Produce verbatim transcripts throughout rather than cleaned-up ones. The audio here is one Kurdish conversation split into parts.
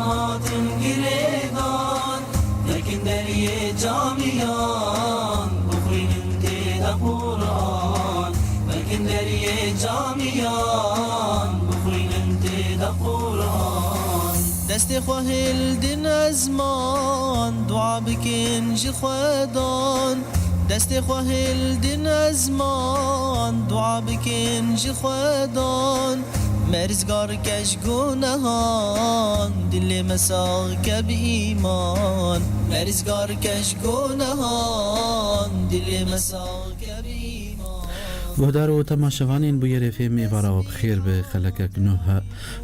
Hatin girêdan, vekin deriyê camiyan, bixwînin tê de Quran. Vekin deriyê camiyan, bixwînin tê de Quran. Destê xwe hildin ezman, dua bikin ji Xwedan. Destê xwe hildin ezman, dua bikin ji Xwedan. Me rizgar ke ji gunehan, dilê me sax ke bi îman. Me rizgar ke ji gunehan, dilê me sax ke bi îman. Guhdar û temaşevanên Bûyerê F M, êvara we bi xêr be. Xelekek nuh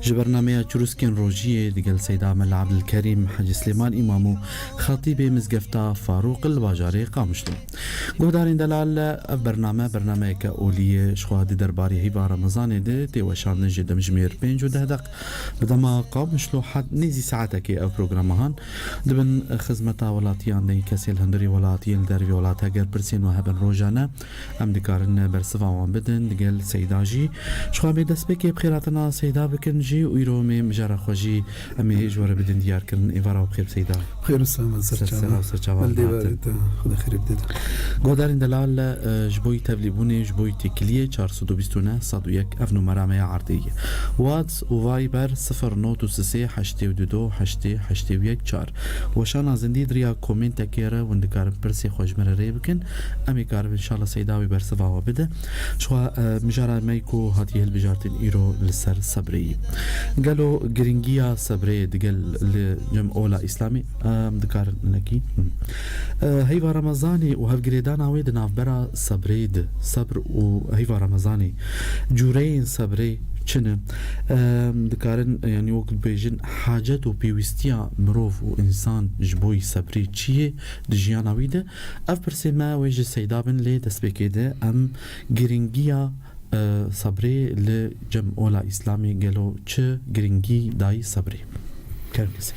ji bernameya Çirûskên Rojiyê digel Seyda Mela Ebdilkerîm Hecî Silêman Îmam û xetîbê Mizgefta Farûq li bajarê Qamişlo. Guhdarên delal, ev bername, bernameyeke olî ye, ji xwe di derbarê heyva Remezanê de tê weşandin ji demjimêr pênc û deh deq bi dema Qamişlo hat nêzî saetekê ev programa han. Di bin xizmeta welatiyan de, kesê li hundirê welatiyê, li dervê welat, heger pirsên we hebin rojane, em dikarin bersiva wan bidin. Digel Seyda jî ji xwe em ê destpêkê bi xêrhatina Seyda bikin jî û îro em ê mijara xwe jî em ê ji we re bidin diyarkirin. Êvara we bi xêr Seyda. Xêr û selamet ser çava. Ser çava. Bildê berê te. Xuda xêrê bide te. Guhdarên delal, e, ji bo yî tevlîbûnê, ji bo yî têkiliyê, çar sed û bîst û neh sed û yek ev numera me ya erdê ye. WhatsApp û Viber sifir not û sê heştê û du heştê heştê û yek çar. Weşana zindî di riya komentekê re hûn dikarin pirsê xwe ji me re rê bikin. Em ê karin inşallah Seyda wî bersiva we bide. Ji xwe, e, mijara me ku hatiye hilbijartin îro li ser sebrê ye. Gelo giringiya sebrê digel li cem ola Îslamê, em dikarin hinekî? Hi. E, heyva Remezanê û hevgirêdana wê di navbera sebrê de, sebr û heyva Remezanê, cûreyên sebrê çi ne? Em dikarin, yanî wek dibêjin, hacet û pêwîstiya mirov û însan ji bo yî sebrê çi ye di jiyana wî de? Ev pirsê me wê ji Seyda bin, lê destpêkê de em giringiya, e, sebrê li cem ola Îslamê, gelo çi giringî dayî sebrê? Kerem kesê.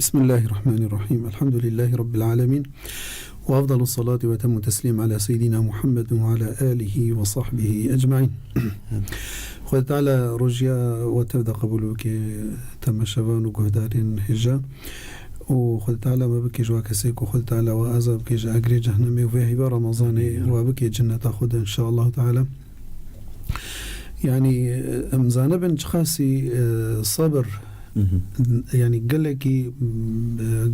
بسم الله الرحمن الرحيم. الحمد لله رب العالمين. وأفضل الصلاة وأتم التسليم على سيدنا محمد وعلى آله وصحبه أجمعين. Xwedê Teala rojiya we tev de qebûl bike, temaşevan û guhdarên hêja. Û Xwedê Teala me bike ji wa kesê ku Xwedê Teala we aza bike ji egrê cehnemê û vê heyva Remezanê, amîn, we bike cinneta xwe de, inşaallahu Teala. Yanî, em zanibin çiqasî, e, sabir, mhm, yanî gelekî, e,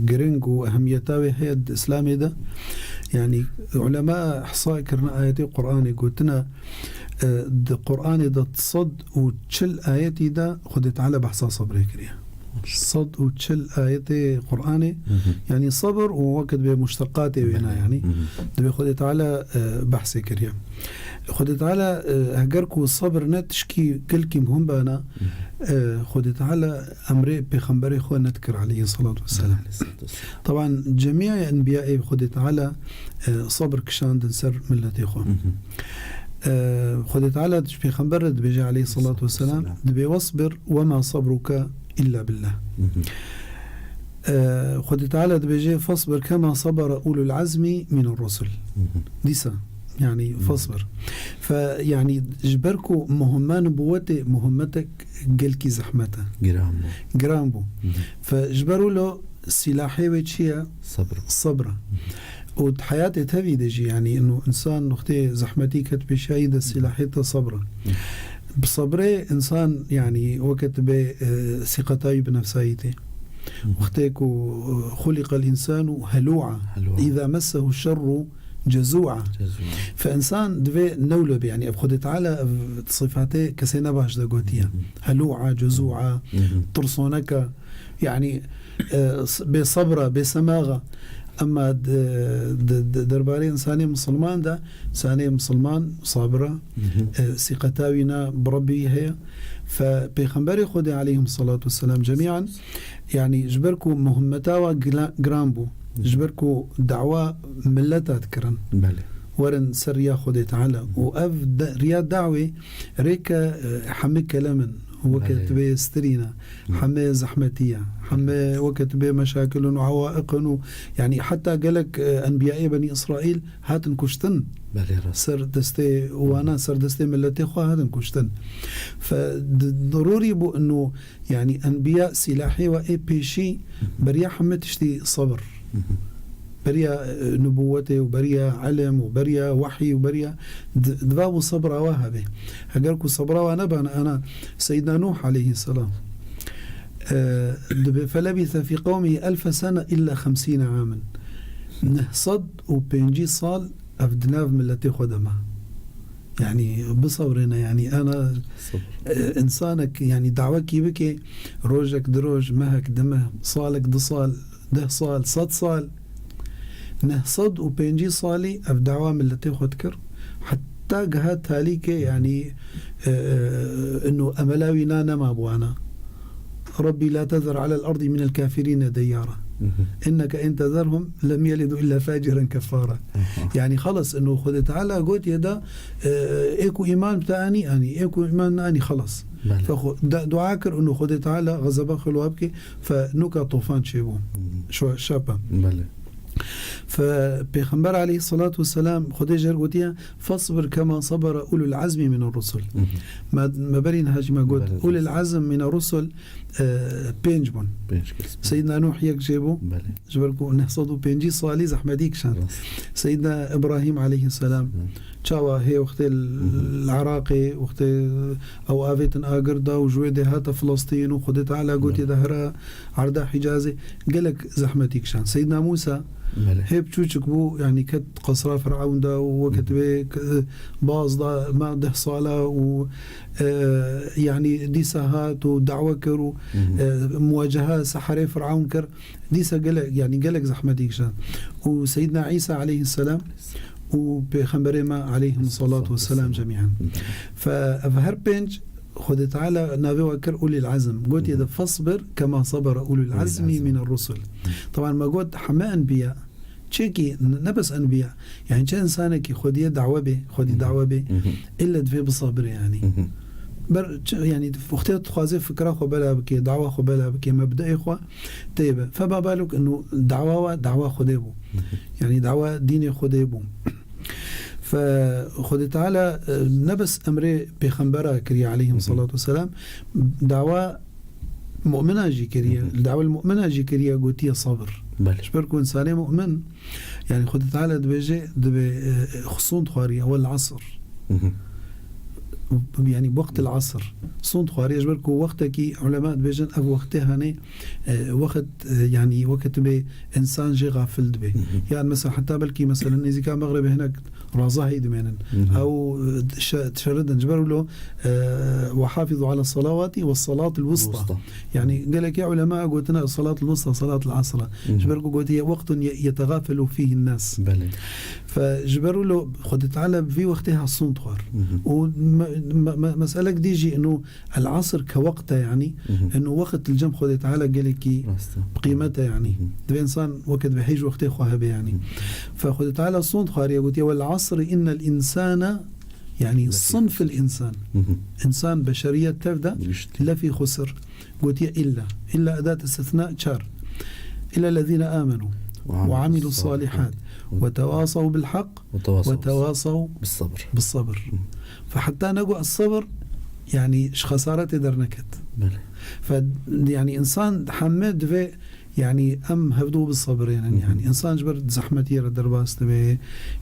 giring û ehemiyeta wê heye di Îslamê de. Yanî ulema ihsa kirine ayetê Qur'anê, gotine, e, di Qur'anê de sed û çil ayetî de Xwedê Teala behsa sabrê kiriye. Sed û çil ayetê Qur'anê, mhm, yanî sabr û wekit bê muşteqatê wê ne, belê, yanî, mhm, dibê Xwedê Teala, e, behsê kiriye. Xwedê Teala, e, heger ku sabr ne tişkî gelkî muhim bana, mhm, e, Xwedê Teala emrê pêxemberê xwe nedikir aleyhi salatu vesselam. Aleyhi salatu vesselam. Taban cemiya enbiyaê Xwedê Teala, e, sabr kişandin ser milletê xwe. Mhm. E, Xwedê Teala ji pêxember re dibêje aleyhi salatu vesselam, aleyhi salatu vesselam, dibê "Wasbir ve ma sabruke illa billah." Mhm. E, Xwedê Teala dibêje, "Fasbir kema sabara ulul azmi miner rusul." Mhm. Dîsa, yanî, mhm, fasbir. Fe, yanî, ji ber ku muhimma nubûwetê muhimmetek gelkî zehmet e. Giran bû. Giran bû. Mhm. Fe, ji ber wilo sîlahê wê çi ye? Sabr. Sabr e. Mhm. Û di heyatê tevî de jî, yanî, ino însan nuqtê zehmetî ket pêşiyayî de, sîlahê te sabr e. Bi sabrê însan, yanî, weke tu bê, e, sîqeta wî bi nefsayî tê. Wextê ku, e, xuliqel însanu helû'a, helû'a, îza messehu şerru cezû'a. Cezû'a. Fe însan divê newle be, yanî, ev Xwedê Teala ev sifatê kesê nebaş de gotiye. Helû'a, cezû'a, tirsoneka. Yanî, e, s-, bê sebra, bê semaxa. Ema di, di, di derbarê însanê misilman de, însanê misilman sabir e, e, sîqeta wî ne bi Rebbî heye. Fe Pêxemberê Xwedê aleyhî selatu vesselam cemîan, yanî ji ber ku muhimmeta wa gila-, giran bû, ji ber ku dawa milleta dikirin. Belê. Werin ser riya Xwedê Teala. Û ev de-, riya dawê rêke, e, hemî kelemin. Weke Belê. tu bê stirîne. Hı. Heme zehmetî ye. Heme weke tu bê meşakil in û ewaiq in û, yanî heta gelek, e, enbiyayê Benî Îsraîl hatin kuştin. Belê rast. Ser destê wana, ser destê miletê xwe hatin kuştin. Fe d-, derûrî bû ino, yanî enbiya sîlahê we ê pêşî Hı hı. beriya heme tiştî sebir. Hı hı. Beriya, e, nubûwetê û beriya ilim û beriya wehyî û beriya di-, diva bû sebra we hebe. Heger ku sebra we nebana, ana Seyyidna Nuh aleyhisselam, e, dibe, "Felebithe fî qewmihî elfe sene illa xemsîne amen." Neh sed û pêncî sal ev di nav miletê xwe de ma. Yanî bisebrêne, yanî ana, Sabir. e, insanek, yanî dawekî bike, rojek di roj, mehek di meh, salek di sal, deh sal, sed sal, neh sed û pêncî salî ev dawa miletê xwe dikir. Heta giha talîkê, yanî, e, e, ino emela wî na nema bi wana. "Rabbî la tezer alel erdî minel kafirîne deyyara. Hı hı. Inneke in tezerhum lem yelidu illa faciren keffara." Aha. Yanî xelas, ino Xwedê Teala gotiye da, e, ê ku îman bi te anî, anî, ê ku îman neanî, xelas. Belê. Fe xwe, da, dua kir, ino Xwedê Teala xezeba xwe li wa bike, fe nuka tofan çêbû. Hı hı. Şo-, şapa. Belê. Fe Pêxember aleyhissalatu vesselam Xwedê jê re gotiye, "Fasbir kema sabara ulul azmi miner rusul." Hı hı. Me, me berî niha jî me got, Belê, ulul rast. azm miner rusul, e, pênc bûn. Pênc kes. Seyyidna Nuh yek jê bû. Belê. Ji ber ku neh sed û pêncî salî zehmetî kişand. Rast. Seyyidna Îbrahîm aleyhisselam. Hı. Çawa hê wextê Hı hı. li Iraqê, wextê ew avêtin agir da û ji wê dê hate Filistîn û Xwedê Teala gotiye Hı. de here erda Hicazê, gelek zehmetî kişand. Seyyidna Mûsa Belê. hê biçûçik bû, yanî ket qesra Firavun da û weke Hı hı. divê k-, baz da ma deh sala û, e, yanî dîsa hat û dawe kir û, Hı hı. e, muwaceha seherê Firavun kir. Dîsa gelek, yanî gelek zehmetî kişand. Û Seyyidna Îsa aleyhisselam û Pêxemberê me aleyhim salatu vesselam cemîan. Fe ev her pênc Xwedê Teala navê we kir ulil azm. Gotiye de, "Fasbir kema sabara ulul Ulul azmi azm. miner rusul." Teban me got heme enbiya, çekî n-, ne bes enbiya. Yanî çi insanekî Xwediyê dawe bê, Xwedî Hı hı. dawe bê, Hı hı. ille divê bisabire yanî. Hı hı. Ber çi, yanî wextê dixwaze fikra xwe bela bike, dawa xwe bela bike, mebdeê xwe tê be. Fema balok ino dawa we, dawa Xwedê bû. Hı hı. Yanî dawa dînê Xwedê bû. Fe Xwedê Teala, e, ne bes emrê pêxembera kiriye aleyhim Hı hı. salatu vesselam, dawa mu'mina jî kiriye, Hı hı. dawa mu'mina jî kiriye, gotiye sabir. Belê. Ji ber ku insanê mu'min, yanî Xwedê Teala dibêje, dibe, e, e, xwe sond xwariye, wel asr. Hı hı. Yanî wextil asr. Sond xwariye, ji ber ku wextekî ulema dibêjin, ev wextê hane, e, wext, e, yanî weke tu bê insan jê xafil dibe. Hı hı. Yan mesela heta belkî mesela nêzîka mexribê hinek razahî dimênin. Hı hı. Ew, e, şe-, dişeridin. Ji ber wilo, e, "Ve hafizu ala salawati ve salatil wusta." Wusta. Yanî gelekê ulema gotine salatil wusta, salatil asra. Hı hı. Ji ber ku gotiye, "Weqtun ye-, yetegafelu fîhin nas." Belê. Fe ji ber wilo Xwedê Teala vî wextê ha sond xwar. Hı hı. Û me-, me-, me-, meselek dî jî ino El asr ke weqt e, yanî, Mhm. eno wext li cem Xwedê Teala gelekî Rast e. bi qîmet e, yanî. Mhm. Divê insan weke divê heyj wextê xwe hebe, yanî. Mhm. Fe Xwedê Teala sond xwariye gotiye, "Wel asri innel insane", yanî, Lefî sinfil insan. Mhm. Însan, beşeriyet tev de Giştî. lefî xusir. Gotiye illa. Illa edat istithna çar. "İllellezîne âmenû ve amilus salihat ve tewâsaw bil hak ve tewâsaw bis sabr." Bis sabr. Hı. Fe heta nego es-sabr, yanî ji xesaretê derneket. Belê. Fe, yanî însan heme divê, yanî em hevdu bi sabirênin, Hı hı. yanî însan ji ber zehmetiyê re derbas dibe,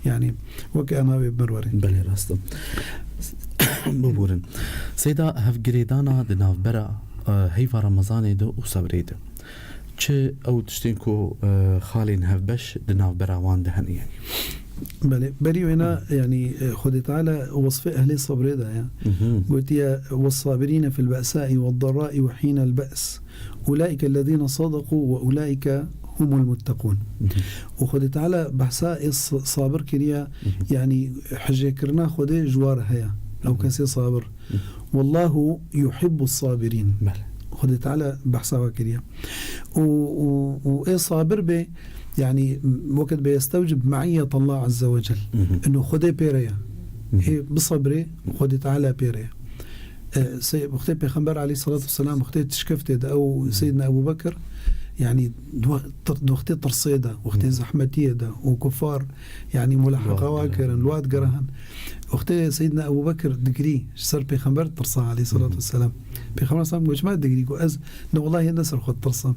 yanî weke navê bi mir werê. Belê, rast e. Biborin. Seyda, hevgirêdana di navbera, e, heyva Remezanê de û sebrê de. Çi ew tiştên ku, e, xalên hevbeş di navbera wan de hene, yanî? Belê, berî wêna, Mhm. yanî, e, Xwedê Teala wesfê ehlê sebrê daye. Mhm. Gotiye, "Wessabirîne fil be'sâi wedderrâi ve hînel be's. Ulaîke lezîne sadekû ve ulaîke humul muttekûn." Mhm. Û Xwedê Teala behsa ê s-, sabir kiriye, Mhm. yanî hijêkirina Xwedê ji war heye. Ew Mhm. kesê sabir. Wallahu yuhibbus sabirîn. Belê. Xwedê Teala behsa we kiriye. Û, û, û ê sabir bê, yanî, wekit bê yestewcib me'iyyet Allah azze ve cel. Mhm. Ino Xwedê pê re ye. Mhm. Ê bisebrê, Xwedê Teala pê re ye. E, sey-, wextê Pêxember aleyhissalatu vesselam, wextê tişkeftê de, ew Seyyidina Ebu Bekir, yani, di we-, tir-, di wextê tirsê de, wextê zehmetiyê de, û kufar, yani, mulaheqa wa kirin, li wa digerihin. Wextê Seyyidina Ebu Bekir digirî, ji ser Pêxember tirsa aleyhissalatu vesselam. Pêxember aleyhisselam got, "Çima digirî?" Got, "Ez, ne, wellahî ne ser xwe tirsim.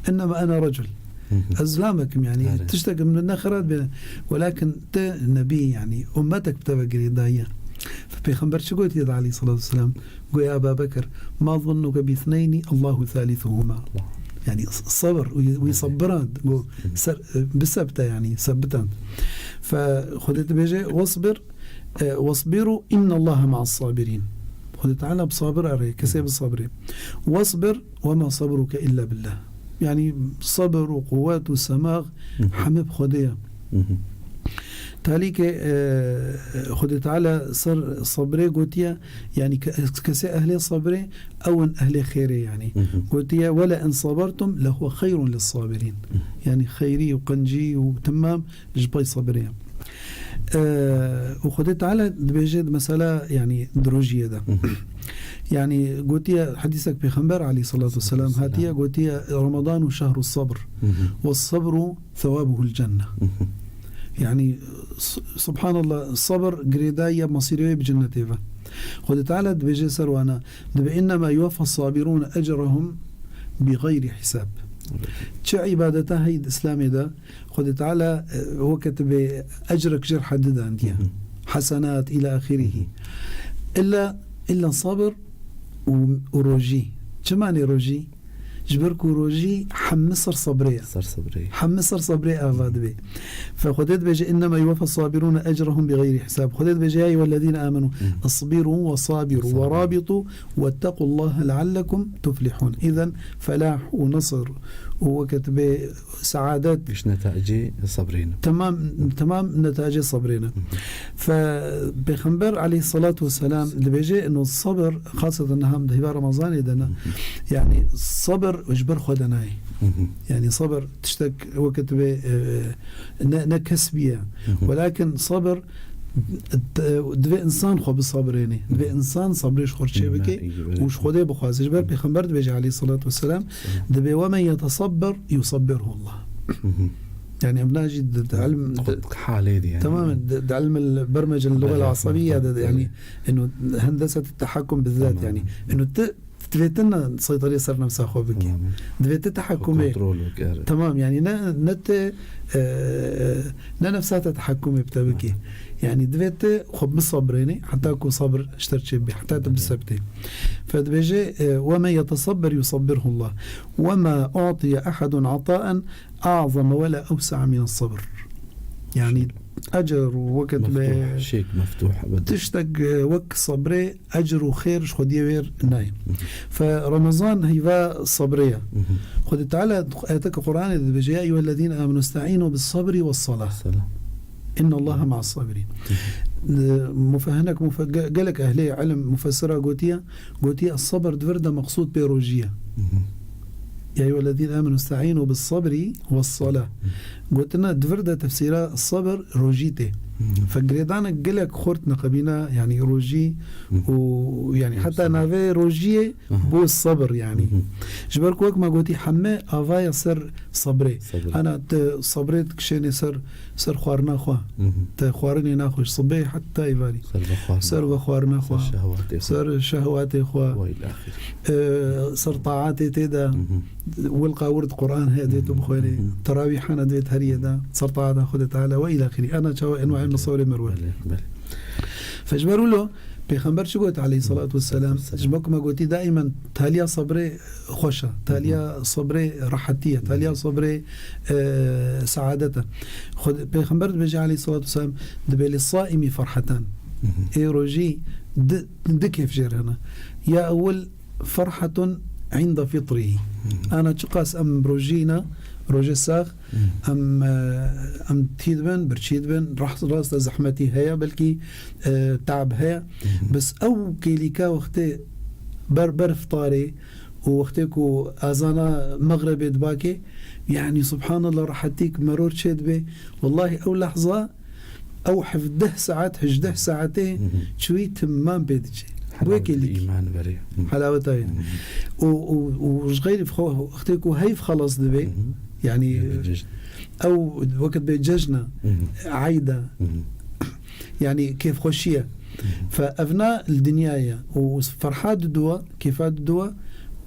Innema ene recul." Ez zilamek im, yani, tiştek min ne xerat bê. Welakin te nebî, yani, ummetek bi te ve girêdayî ye. Pêxember çi gotiye de aleyhissalatu vesselam? Got, "Ya Eba Bekir, ma zunnuke bi ithneyni Allahu thalithuhuma." Yani, s-, sabir, wî, wî sabirand, got, ser, e, bisebte, yani, sebitan. Fe Xwedê dibêje, "Wasbir, e, wasbiru innallaha ma'as sabirin." Xwedê Teala bi sabir erê, kesê bi sabrê. "Wasbir ve ma sabruke illa billah." Yani, sabir û quwwet û semax hemî bi Xwedê ye. Talîkê, e, Xwedê Teala ser sabrê gotiye, yani, ke-, kesê ehlê sabrê, ew in ehlê xêrê, yani. Gotiye, "Wele in sabertum lehuve xeyrun lis-sabirin." Yani, xeyrî û qencî û temam ji pey sabrê ye. E, û Xwedê Teala dibêje di mesela, yani, di rojiyê de. Yani, gotiye, hedîsek Pêxember aleyhissalatu vesselam hatiye, gotiye, "Ramadanu şehru sabr. Ve sabru sewabuhul cenne." Yani, s-, subhanallah, sabr girêdayî ya masîrê wê bi cennetê ve. Xwedê Teala dibêje ser wana, dibe, "Innema yuwaffa sabirun ecrahum bi gayri hisab." Çi îbadeta heyî di Îslamê de, Xwedê Teala, e, weke tu bê ecrek jir hedi dandiye. Hesenat ila ahirihi. Illa, illa sabir û, û rojî. Çi manê rojî? Ji ber ku rojî hemî ser sebrê ye. Ser sebrê. Hemî ser sebrê ava dibe. Fe Xwedê dibêje, "Innema yuwaffa sabirûne ecrahum bi gayri hisab." Xwedê dibêje, "Ya eyyuhellezîne amenu, isbiru ve sabiru ve rabitu vettequllaha leallekum tuflihun." Îzen felah û nesr û weke tu bê saadet. Giş netacê sebrê ne. Temam, temam netacê sebrê ne. Fe Pêxember aleyhissalatu vesselam dibêje, ino sabir, xaseten niha em di hêva Remezanê de ne. Yani sabir ji ber xwe de nayê. Yani sabir tiştek weke tu bê, e, ne, ne kesbî ye. Welakin sabir, e, divê insan xwe bisabirênê. Divê insan sabrê ji xwe çê bike û ji Xwedê bixwaze. Ji ber Pêxember dibêje aleyhissalatu vesselam, dibê, "Ve men yetesabber yusabbirhu Allah." Yani ev najî di, di ilm, di, halê de yani. Tamam, di, di ilm el-, bermece el-lugha el-asabiyye de, yani, inu hendese tehakum bizzat, yani, inu ti, divê ti ne seytarê ser nefsa xwe bike. Divê ti tehakumê. Kontrol bike, evet. Tamam, yani ne, ne ti, e, ne nefsa te tehakumê bi te bike. Yani divê ti xwe bisabrênê, heta ku sabir ji te çê bê, heta tu bisebtê. Fe dibêje, e, "Ve men yetesabber yusabbirhu Allah. Ve ma u'tiye ahadun ata'en a'zama ve la ewse'a mines sabr." Yani ecr û weket be, meftuh, şêk meftuh, ebed. Tiştek, e, wek sabrê, ecr û xêr ji Xwediyê wêr nayê. Fe Remezan heyva sabrê ye. Xwedê Teala ayeteke Qur'anê de dibêje, "Ya eyyuhellezîne amenu ista'înû bis sabri wes salah. Selam. İnnallaha ma'as sabirin." E, mufe-, hinek mufe-, ge-, gelek ehlê ilm mufessira gotiye, gotiye, "Sabr di vir de meqsûd pê rojî ye." Ya eyyuhellezîne amenu ista'înû bis sabri wes salah. Gotine di vir de tefsîra sabr rojî tê. Fe girêdanek gelek xurt neqebîna, yani rojî û, yani heta navê rojiyê bo sabr, yani. Ji ber ku wek me gotî heme avaya ser sabrê. Sabr. Ana te sabrê dikişênê ser, ser xwarina xwe. Te xwarinê naxwe ji sibê heta îvarî. Ser vexwarina. Ser vexwarina xwe. Ser şehwatê xwe. Ser şehwatê xwe. Ve ilâ ahirî. E, ser taatê tê de. Wilqa wir di Qur'an heye, divê tu bixwênî. Terawîhana divê tu heriyê de. Ser taata Xwedê Teala ve ilâ ahirî. Ana çawa enwayê mesawirê merwe. Belê, belê. Fe ji ber wilo, Pêxember çi got aleyhissalatu vesselam? Vesselam. Ji bo ku me gotî daimen taliya sabrê xweş e. Taliya sabrê rehetî ye. Taliya sabrê, e, saadet e. Xwed-, Pêxember dibêje aleyhissalatu vesselam, "Dibê li saimi ferhetan." Ê rojî di, di kêf jê re hene. Ya ewil, "Ferhetun inde fitrî." Ana çiqas em rojî ne, rojê sax, em, e, em tî dibin, birçî dibin, rast, rast e zehmetî heye, belkî, e, teab heye. Bes ew kêlîka wextê ber, ber iftarê û wextê ku ezana mexrebê dibakê, yani subhanallah, rehetîk meror çê dibe. Wellahî ew lehza, ew hevdeh saet, hejdeh saetê çûyî timam pê diçe. Wê kêlîk. Helawetel îman verê. Hı. Helaweta wê. Hı. Û, û, û ji xeyrî xwe, wextê ku heyv xelas dibe, Hı hı. yanî, Yê cejn. ew wekit bê cejna, Hı hı. eyda, Hı hı. yanî kêfxweşiye. Hı hı. Fe evna li dinyayê û ferha didowa, kêfa didowa,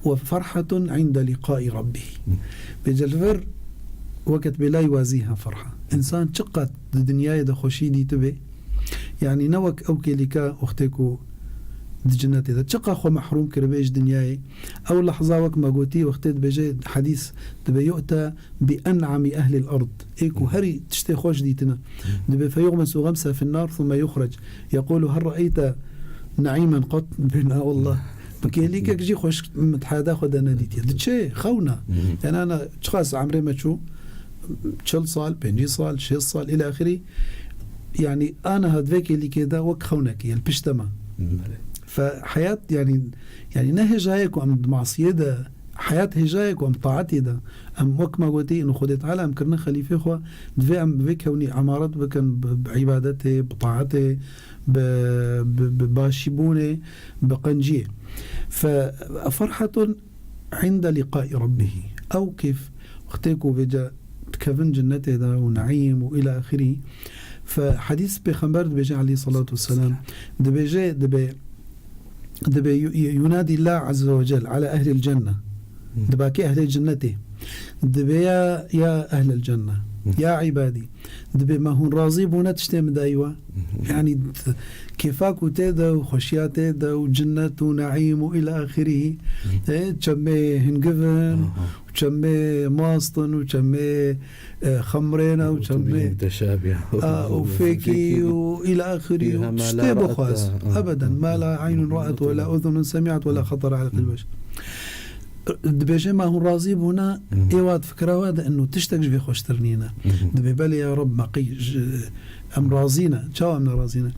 وفرحة عند لقاء ربه. Hı. Bêje li vir wekit bê lay wazî ha ferha. Însan çiqat di dinyayê de xweşî dîtibe, yanî ne wek ew kêlîka wextê ku di cinetê de. Çiqa xwe mehrûm kiribe ji dinyayê. Ew lehza wek me gotî wextê dibêje hedîs dibe يؤتى بأنعم أهل الأرض. Ê ku Hı. herî tiştê xweş dîtine. Hı. Dibe فيغمس غمسا في النار ثم يخرج. يقول هل رأيت نعيما قط؟ Dibê na wallah. Bi kêlîkek jî xweş min di heyata xwe de nedîtiye. Diçe xewna. Hı. Yani ana çiqas emrê me çû? Çil sal, pêncî sal, şêst sal, îlâ axirî. Yani ana ha di vê kêlîkê de wek xewnekê, yani piştema. Belê. Fe heyat, yani, yani ne hêja ye ku em di masiyê de, heyat hêja ye ku em taetê de. Em wek me gotî, ino Xwedê Teala em kirine xelîfê xwe, divê em bi vê kewnî emaret bikin, bi, bi îbadetê, bi taetê, bi, bi, bi başîbûnê, bi qenciyê. Fe فرحة عند لقاء ربه. Ew kêf, wextê ku vêca dikevin cinnetê de û neîm û îlâ axirî. Fe hedîs Pêxember dibêje aleyhissalatu vesselam, dibêje, dibe, dibe yu-, yu-, ينادي الله عز وجل على أهل الجنة. Hı. Dibakê ehlê cinnetê. Dibe ya, ya ehlel cennet. Hı. Ya ibadî. Dibê me hûn razî bûne tiştê min dayî we. Hı hı. Yani, t-, kêfa ku tê de û xweşiya tê de û cinnet û neîm û îlâ axirî. Hı. E, çemê hingivin, Aha. û çemê mastin û çemê, e, xemrên û çemê, متشابهة. A, û fêkî û îlâ axirî û فيها ما لا tiştê رأت. Bixwaz. Aha. Ebeden. ما لا عين رأت ولا أذن سمعت ولا خطر على قلب بشر. Dibêje, ma hûn razî bûne, Hı hı. ê wa di fikra we de ino tiştek ji vê xweştir nîne. Hı hı. Dibê, belê ya Reb, me qey ji, em razî ne. Çawa em ne razî ne?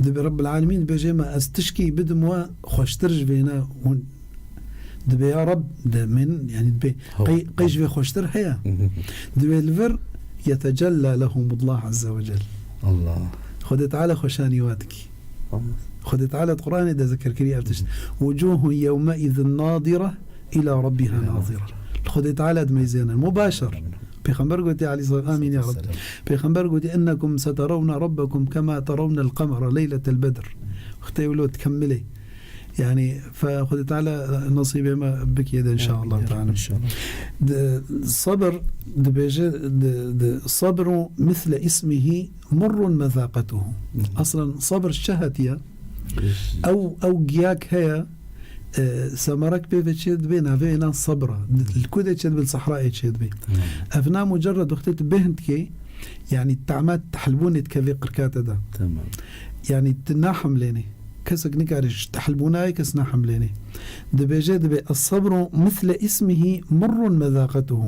Dibê, Rebbil Alemîn dibêje, me ez tişkî bidim we xweştir ji vê ne hûn. Dibê, ya Reb, de min, yani dibê, Haw. qey, qey ji vê xweştir heye? Hı hı. Dibê li vir, يتجلى لهم الله عز وجل. Allah. Xwedê Teala xweşanî wa dikî. Tamam. Xwedê Teala di Qur'anê de zikir kiriye ev tişt. وجوه يومئذ ناضرة إلى ربها ناظرة. Xwedê Teala dimeyzêne. Mubaşir. Pêxember gotî, aleyhisselam, amîn ya Rab. Selam. Pêxember gotî, إنكم سترون ربكم كما ترون القمر ليلة البدر. Xwedê wilo dikemilê. Yani, fe Xwedê Teala nasîbê me bikê de inşallah. Amîn ya Rab, teala. İnşallah. De, sabir dibêje, de, de, صبر مثل اسمه مر مذاقته. Hı. Aslen sabir çi hatiye? Hı. Ew, ew giyak heye, e, semerek pê ve çê dibe, navê êna sabra. Li ku de çê dibe, li sehrayê çê dibe. Hı. Ev na mucerred wextê tu bêhn dikê, yani tama tehlbûnê dikeve qirkate de. Tamam. Yani tu nahemlênê. Kesek nikare ji tehlbûnayê kes nahemlênê. Dibêje dibe, الصبر مثل اسمه مر مذاقته،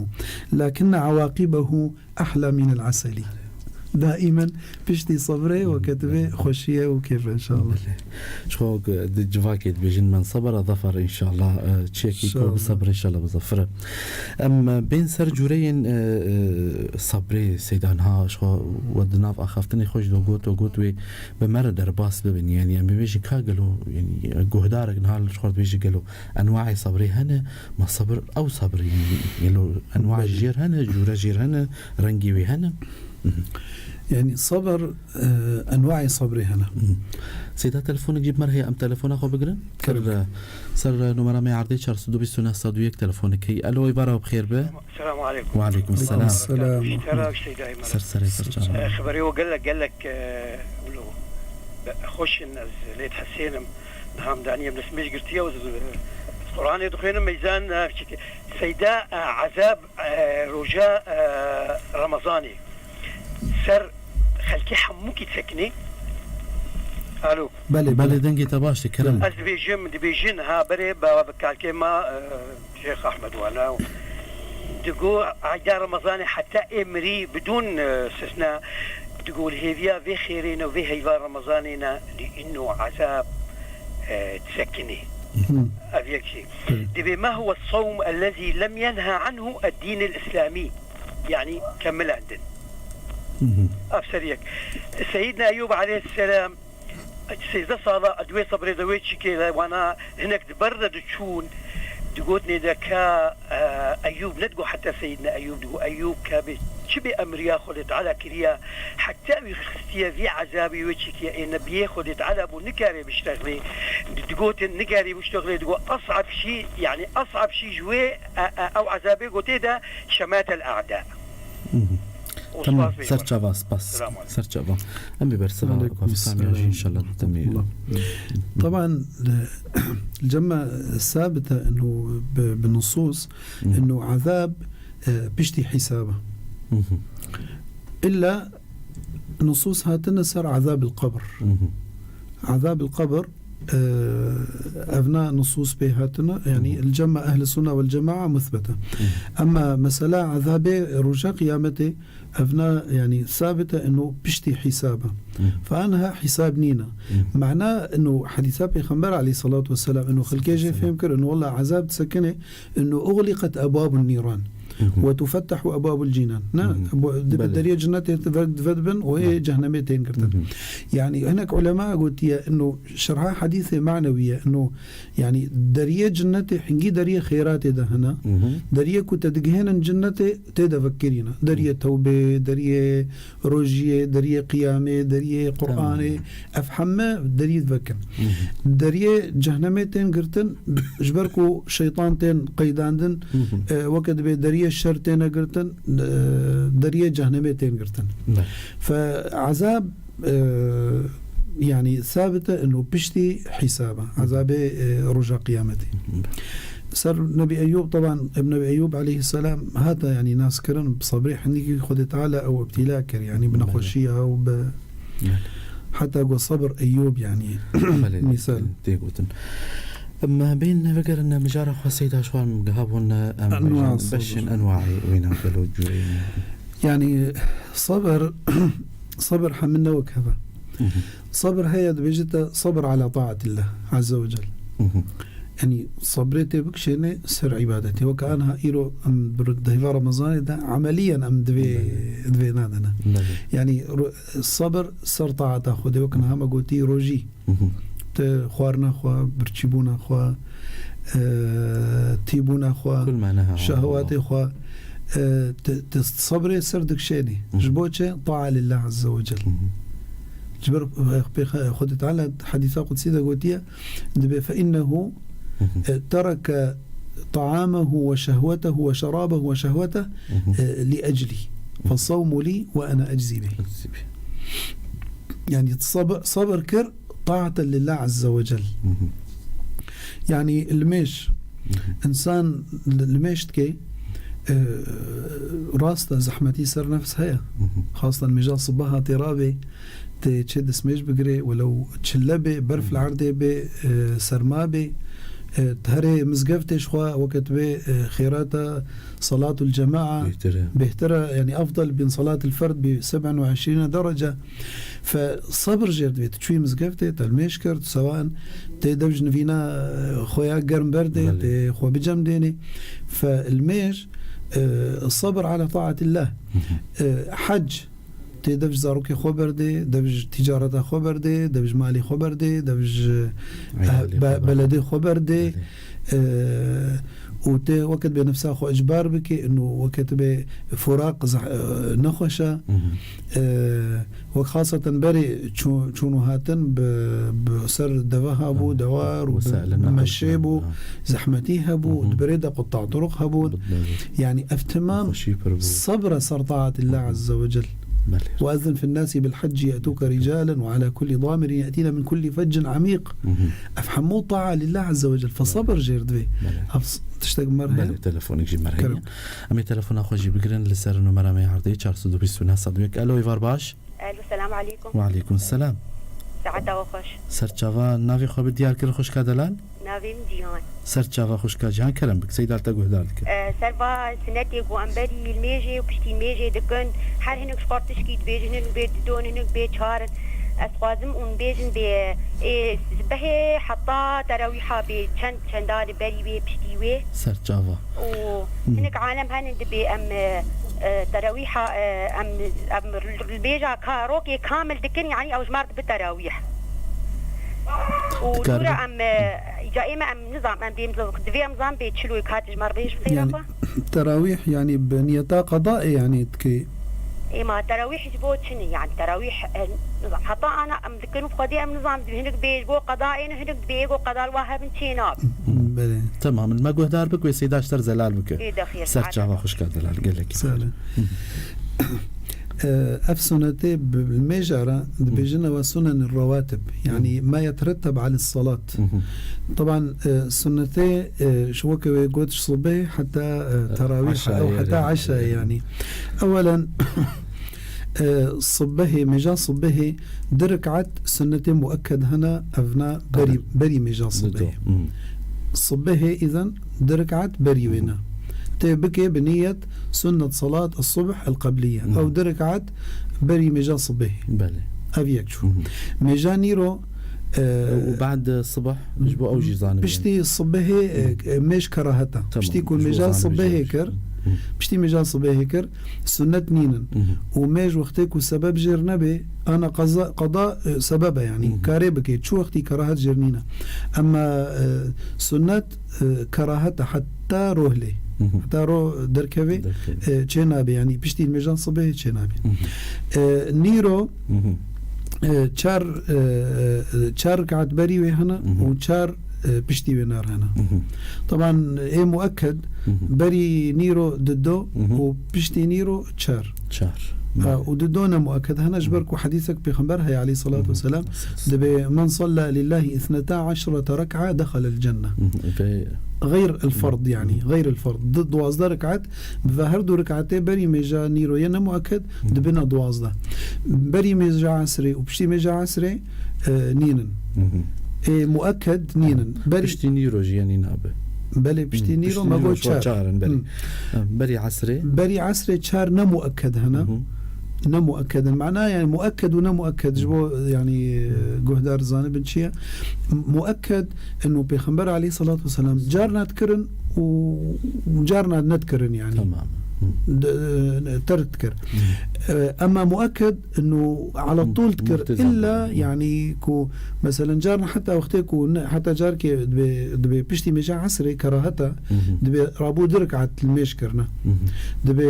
لكن عواقبه أحلى من العسل. Daimen piştî sebrê weketibê xweşiye û kêfe inşallah. Belê. Ji xwe di civakê dibêjin, من صبر ظفر inşallah, e, çiyekî ku bi İnşallah. Sebr inşallah bi zafir e. Em, e, bên ser cûreyên, e, e, sebrê seyda niha ji xwe we di nav axaftinê xwe jî de got, we got wê bi me re derbas bibin. Yani em bibêjin ka gelo, yani, e, guhdarek niha ji xwe dibêje gelo enwaê sebrê hene, ma sebr ew sebr, yani, gelo enwa Belê. Jêr hene, cûre jêr hene, rengê wê hene. Mhm. Yani sabir, e, enwaê sabrê hene. Mhm. Seyda, telefonek jî bi me re heye, em telefona xwe bigirin? Tabii. Ser, e, ser, e, numara me erdê çar sed û bîst û neh sed û yek telefonek heye. Alo, êvara we bi xêr be. Selamu aleykum. Ve aleykum selam. Selam. Ji te re, ji Seydayê me re. Ser serê, ser çavê. E, xeberê we gelek, gelek, e, wilo, be, xweş in, ez lê dihesênim. Niha em daniyê em destmêj girtiye û, e, Quranê dixwênim, meyzan, e, Seyda, e, ezab, e, roja, e, Remezanê ser xelkê hemûkî disekinê. Alo. Belê, belê, belê. Dengê te baş e, kerem. Ez dibêjim, dibêjin, ha, berê, ba, bi kalkê ma, e, Şêx Ahmed Wana, digo, eyda Remezanê heta ê mirî bidûn, e, istisna, digo, li hêviya vê xêrê ne û vê heyva Remezanê ne, li inno ezab, e, disekinê. Hı. Ev yek jî. Hı. Dibê, ما هو الصوم الذي لم ينه عنه الدين الإسلامي؟ Yani, kemilendin. Hı hı. Ev ser yek. Seyyidna Eyûb aleyhisselam, Sêzdeh sala di wê sebrê de wê çîkê de wana hinek di ber de diçûn, digotinê de ka, e, Eyûb, ne digot heta Seyyidina Eyûb, digot Eyûb ka bê çi bê emriya Xwedê Teala kiriya, heta wî xistiye vî ezabî wê çîkiye ê nebiyê Xwedê Teala bû nikarê biştexlê. Di-, digotin nikarê biştexlê, digot es'ab şî, yani es'ab şî ji wê, e, e, ew ezabê gotê de şematel a'da. Mhm. Tamam, ser çava, spas. Ser çava. Em bi bersiva Aleyküm Pakistan selam. Jî inşallah temî. Rahmetullah. Taban, e, cema sabite inu bi, bi nusus, mhm, inu azab, e, piştî hisaba. Mhm. İlla nusus hatine ser azab el qabr. Mhm. Azab el qabr, e, evna nusus pê hatine, yani mhm, el cema ehli sunna vel cema'a musbete. Mhm. Ama mesela azabê roja qiyamete, evna, yani, sabite inu piştî hisaba. Mhm. Fa anha hisab nîna. Mhm. Mana inu hadîsa Pêxember aleyhissalatu vesselam inu xelkê jê fêm kir inu wallah azab disekine inu uxliqet ebwabun nîran. Mhm. Ve tufettahu ebwabul cinan. Ne? Mhm. Bu, dibe belê. Deriyê cennetê ve-, vedibin û ê cehennemê tên girtin. Mhm. Yani, hinek ulema gotiye inu şerha hadîsê manewî ye inu, yani, deriyê cennetê hingî deriyê xêratê de hene. Mhm. Deriyê ku te digihênin cennetê tê de vekirîne. Deriyê tewbê, deriyê rojiyê, deriyê qiyamê, deriyê Qur'anê. Tamam. Ev heme deriyê divekin. Mhm. Deriyê cehnemê tên girtin, ji ber ku şeytan tên qeydandin, mhm, e, weke dibê deriyê şer têne girtin, e, deriyê cehnemê tên girtin. Belê. Fe ezab, e, yani sabite inu piştî hisaba, ezabê, e, roja qiyametê. Belê. Ser Nebî Eyyûb, teban, Nebî Eyyûb aleyhisselam hate, yani, naskirin bi sebrê hindikî Xwedê Teala ew îbtîla kir, yani, bi, belê, nexweşiya û bi, belê, heta got sebir Eyyûb, yani, belê, mîsal. Tê gotin. Em bên vegerin mijara xwe Seyda Şwar min giha bûn, em, enwa bêjin, beşên enwaî wîna gelo cûreyî. Yani, sebir, sebir hemin ne wek heve. Mhm. Sabir heye dibêje te sabir ala taatillah azze ve cel. Mhm. Yani sabrê tê bikişêne ser îbadetê. Weke anha îro em bir dehva Remezanê de emeliyen em divê, belê, divê nadene. Belê. Yani ro-, sabir ser taata Xwedê weke niha me gotî rojî. Mhm. Te xwarina xwe, birçîbûna xwe, e, tîbûna xwe, kul manaha şehwatê xwe, e, te, te sabrê ser dikişênî. Mhm. Ji bo çi? Taa lillah azze ve cel. Mhm. Ji ber, e, pêxe-, Xwedê Teala hedîsa qudsî de gotiye, dibê, "Fe innehu, mhm, e, tereke taamehu ve şehwetehu ve şerabehu ve şehweteh, mhm, e, li ecli. Fe savmu li ve ene eczi bih." Eczi bih. Yani sabir, sabir kir, taate lillah azze ve cel. Mhm. Yani limêj, mhm, insan li-, limêj dike, e, rast e, zehmetî ser nefs heye. Mhm. Xastan mêja sibaha tê rabê, tê çê destmêj bigirê, welew çile bê, berf li, mhm, erdê bê, e, serma bê, e, herê mizgeftê ji xwe weke tu bê, e, xêrata salatul cemaa bêhtir e. Bêhtir e, yani afdal bin salatil ferd bi seb'en ve eşrîne derece. Fe sabir jêr divê, tu çûyî mizgeftê, te limêj kir, tu sewan tê dev ji nivîna, e, xwe ya germ berdê, belê, tê xwe bicemdênê. Fe limêj, e, sabir ala taatillah. Hı hı. E, hec, tê dev ji zarokê xwe berdê, dev ji ticareta xwe berdê, dev ji malê xwe berdê, dev ji, e, eyalê be-, xwe berdê, beledê xwe berdê. Belê. E, û tê weke dibê nefsa xwe icbar bike, û weke dibê firaq zeh-, e, nexweş e. Hı hı. E, wek xaseten berê çû-, çûn û hatin bi, bi ser deve hebû, hı, dewar û bi wesaîlê neql meşê bû, ha, zehmetî hebû, hı hı, di berê de quta'a turuq hebûn. Belê. Yani ev temam nexweşî pir bû. Sebr e ser taatî Allah, hı hı, azze ve cel. Belê. "Ve ezzin fin nasi bil hacci ye'tuke ricalen ve ala kulli damirin ye'tine min kulli feccin amîq." Hı hı. Ev hemû taa lillah azze ve cel. Fe sebr jêr divê. Belê. Ev s-, tiştek mer heye? Belê, telefonek jî mer heye. Kerem. Em ê telefona xwe jî bigirin li ser numera me ya erdê çar sed û bîst û neh sed û yek. Alo, êvar baş. Alo, selam aleykum. Ve aleykum selam. Saeta we xweş. Ser çava, navê xwe bi diyar kir xwişka delal? Navê min Cîhan. Ser çava xwişka Cîhan, kerem bik, Seyda li te guhdar dike. E, ser va sinetê ku em berî limêjê û piştî limêjê dikin, her hinek ji xwe tişkî dibêjin, hinek bê didon, hinek bê çar in. Ez dixwazim hûn bêjin bê, ê, sibehê heta terawîha bê çend, çenda li berî wê, piştî wê? Ser çava. Û, hmm, hinek alem henin dibê em, e, e, terawîha, e, em, em li bêja ka-, rokê kamil dikin, yanî ew ji me re dibe terawîh. û Dikare. Nûra em, e, îca ême em nizam, em dêm divê em zan bê çilo kat ji me re bêj bi xêra Yani, xwe. Terawîh, yani, bi niyeta qeda ê, yani, dikê. Ê ma terawîh ji bo çi ne? Yani, terawîh, e, nizam. Heta ana em dikin û xwedî em nizam, hinek bê ji bo qeda ê ne, hinek bê go qeda li wa hebin çê nabe. Belê. Tamam, me guhdar bik wê Seyda ji te re zelal bike. Ê de xêr, Ser saet. Çava xwişka delal, gelekî Sağ xêr. olun. Hı hı. Ev sunetê bi, bi mêja re dibêjin ewa sunen rawatib. Yani ma yeteretteb ala salat. Hı hı. Taban, e, sunetê, e, şu weke wê got ji subê heta, e, terawîh, eşayê ew heta yani. Eşayê yani. Ewelen, e, subehê, mêja subehê di rekat sunetê muekked hene, evna berî, Tabii. berî mêja Dudu. subehê. Hı. Subehê îzen di rekat berî wê ne. Tê bikê bi niyet sunnet salat as-subh el-qabliye. Hı. Ew di rekat berî mêja sibê. Belê. Ev yek çû. Hı hı. Mêja nîro, e, Û bad sibh ji bo ew jî zanibin. Piştî sibehê, e, mêj kerahet e. Tamam. Piştî ku Ji bo mêja zanibin sibehê jî. kir, Hı. piştî mêja sibehê kir, sunnet nînin. Hı hı. Û mêj wextê ku sebeb jêr nebê, ana qeza, qeda, e, sebeb e yani. Hı hı. Karê bikê, çi wextî kerahet jêr nîne. Emma, e, sunnet e, kerahet e heta roh lê. Hı hı. Heta roh derkevê, Derkevê. e, çê nabê. Yani piştî mêjan sibê çê nabê. Hı hı. E, nîro, Hı hı. e, çar, e, e, çar rekat berî wê hene Hı hı. û çar, e, piştî wê nar hene. Hı hı. Taban ê muekked Hı hı. berî nîro dido Hı hı. û piştî nîro çar. Çar. Ha, û dido ne muekked hene, ji ber ku hedîsek Pêxember heye aleyhissalatu Hı hı. vesselam, Hı hı. dibê, "Men salla lillahi ithneta eşrete rek'a dexalel cenne." Hı hı. Ve Xeyr el ferd, yani, Hı. xeyr el ferd. Di, duwazdeh rekat, bi her du rekatê berî mêja nîroye ne muekked, Hı. dibine duwazdeh. Berî mêja esrê û piştî mêja esrê, e, nînin. Hı hı. Ê muekked nînin. Berî Piştî nîro jî yenî nabe. Belê, piştî Hı. nîro Piştî me nîro got çar. çar in berî. Hı. Ha, berî esrê. Berî esrê çar ne muekked hene. Hı hı. Ne muekked in. Mana yani muekked û ne muekked ji bo yani, e, guhdar zanibin çi ye? M-, muekked inu Pêxember aleyhissalatu vesselam carna dikirin û, û carna nedikirin yani. Tamam. Hı. De, e, terk dikir. Hı. E, emma muekked inu ala Hı. tûl dikir. Multizam. İlla Hı. yani ku meselen carna heta wextê ku ne, heta carkê dibê, dibê piştî mêja esrê keraheta Hı hı. dibê rabû du rekat li mêj kirine. Hı hı. Dibê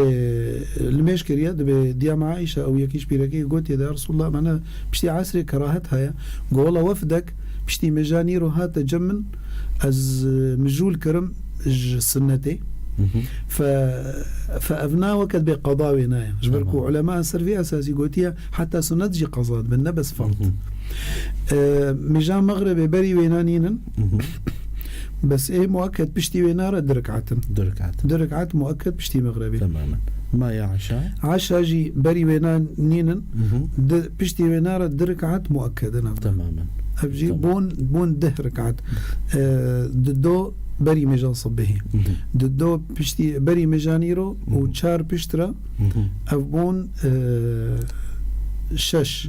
li mêj kiriye, dibê diya me Aîşe ew yekî ji pîrekê gotiye de, "Ya Resulullah, me ne piştî esrê kerahet heye." Go, "Wela wefdek piştî mêja nîro hate cem min, ez, e, mijûl kirim ji sunnetê." Hı hı. Fe, fe evna weke dibê qeda wê naye. Ji ber ku Tamam. ulema ser vê esasî gotiye, heta sunnet jî qeza dibin, ne bes fard. Hı hı. E, mêja mexrebê berî wêna nînin. Hı hı. Bes ê muekked piştî wê nare du rekat in. Du rekat. Du rekat muekked piştî mexrebê. Temamen. Ma ya eşa? Eşa jî berî wê nan nînin. Hı hı. Di, piştî wê nare du rekat muekked in ev. Temamen. Ev jî Tamam. bûn, bûn deh rekat. E, di do berî mêja sibehê. Hı hı. Di do piştî berî mêja nîro û Hı hı. çar piştre Hı hı. Ev bûn, e, şeş.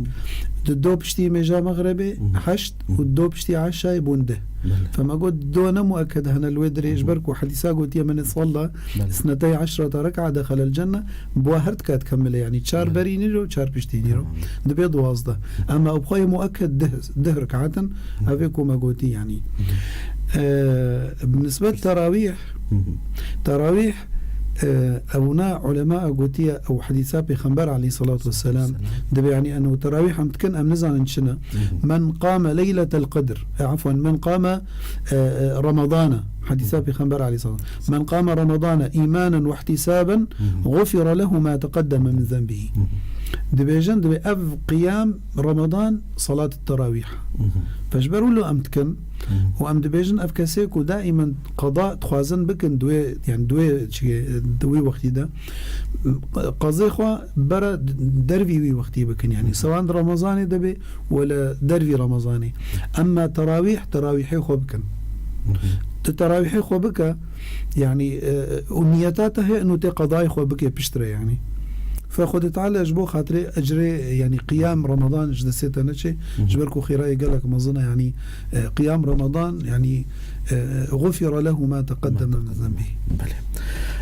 Di do piştî mêja mexrebê Hı hı. heşt Hı hı. û do piştî eşayê bûn deh. Belê. Fema got do ne muekked hene li wê dirê, Hı hı. ji ber ku hedîsa gotiye, "Men salla Belê. isnetey eşrete rek'a dexalel cenne", bi wa her dika dikemile, yani çar Belê. berî nîro, çar piştî nîro. Tamam. Dibê duwazdeh. Ama ew xwe yê muekked deh, deh rekat in, Hı hı. ev ê ku me gotî, yani. Hı hı. E, bi nisbet terawîh, Hı hı. Terawîh, e, ewna ulema gotiye, ew hedîsa Pêxember aleyhissalatu vesselam Selam. dibe, yani, eno terawîh em dikin, em nizanin çi ne. Hı hı. "Men qame leyletel qedr", e, afwan, "men qame, e, e, Ramadana", hedîsa Hı hı. Pêxember aleyhisselam. "Men qame Ramadana imanen ve ihtisaben, Hı hı. gufira lehu ma teqaddeme min zenbihi." Hı hı. Dibêjin, dibe ev qiyam Ramadan salat terawîh. Hı hı. Fe ji ber wilo em dikin Hı hı. û em dibêjin ev kesê ku daîmen qada dixwazin bikin di wê, yani di wê çi, di wê wextî de qazê xwe bere dervî wî wextî bikin. Yani Hı hı. sewan di Remezanê de bê wele dervî Remezanê. Emma terawîh, terawîhê xwe bikin. Hı hı. Tu terawîhê xwe bike, yani, e, û niyeta te heye û tê qadayê xwe bike piştre, yani. Fe Xwedê Teala ji bo xatirê ecrê, yani, qiyam Ramadan ji destê te neçê, Hı hı. ji ber ku xêrayê gelek mezin e, yani, e, qiyam Ramadan, yani, e, gufira lehu ma teqeddeme Ma min teqeddeme. zenbî. Belê.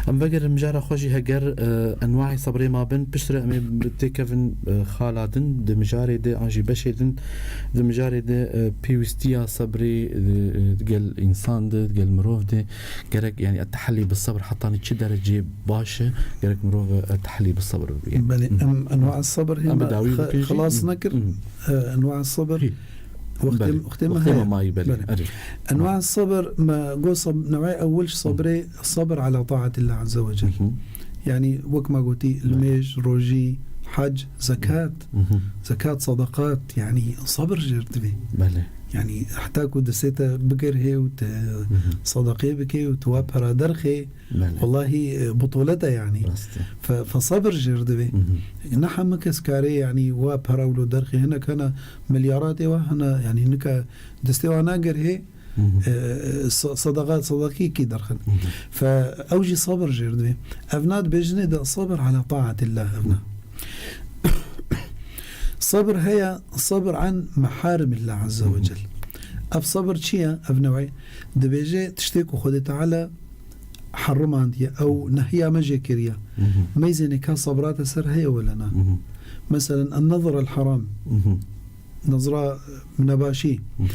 Em vegerin mijara xwe jî heger, e, enwaî sebrê ma bin, piştre em ê bi-, têkevin, e, xala din, di mijarê de an jî beşê din, di mijarê de, e, pêwîstiya sebrê, e, e, gel însan de, gel mirov de, gerek, yani, et-tehellî bi sebr hetanî çi derecê baş e, gerek mirov, e, et-tehellî bi sebr bibe. Belê, Hı. em enwa sebr Em bi hema dawî xe-, bikin jî. xilas Hı. nekir. Hı. E, enwa sebr Hî. Wextê, Belê. wextê me Wextê heye. me mayî, belê. Belê. Erê. Enwa sebr, me got seb-, newê ewil ji sebrê, sebr ala taatillah azze ve cel. Hı hı. Yani, wek me gotî, Belê. limêj, rojî, hac, zekat, Hı hı. zekat, sadaqat, yani, sebr jêr divê. Belê. Yani, heta ku destê te bigirhê û te Hı hı. sadaqê bikê û tu wa pera derxê, Belê. Wellahî, e, butûlet e, yanî. Rast e. Fe, fe sebir jêr divê. Mhm. Ne hemû kes karê, yanî, wa pera wilo derxê, hinek hene milyaratê wa hene, yanî, nika destê wa nagirhê, Mhm. e, e, sa-, sadaqa, sadaqîkî derxin. Mhm. Fe ew jî sebir jêr divê. Evna dibêjinê de sebir ala taatillah evna. Mhm. Sebir heye, sebir an meharimillah azze ve Mhm. cel. Ev sebir çi ye? Ev newê dibêje tiştê ku Xwedê Teala herimandiye, ew nehiya me jê kiriye. Mhm. Meyzênê ka sebrate ser heye wele na. Mhm. Meselen, en-nezr el-heram. Mhm. Nezra nebaşî. Mhm.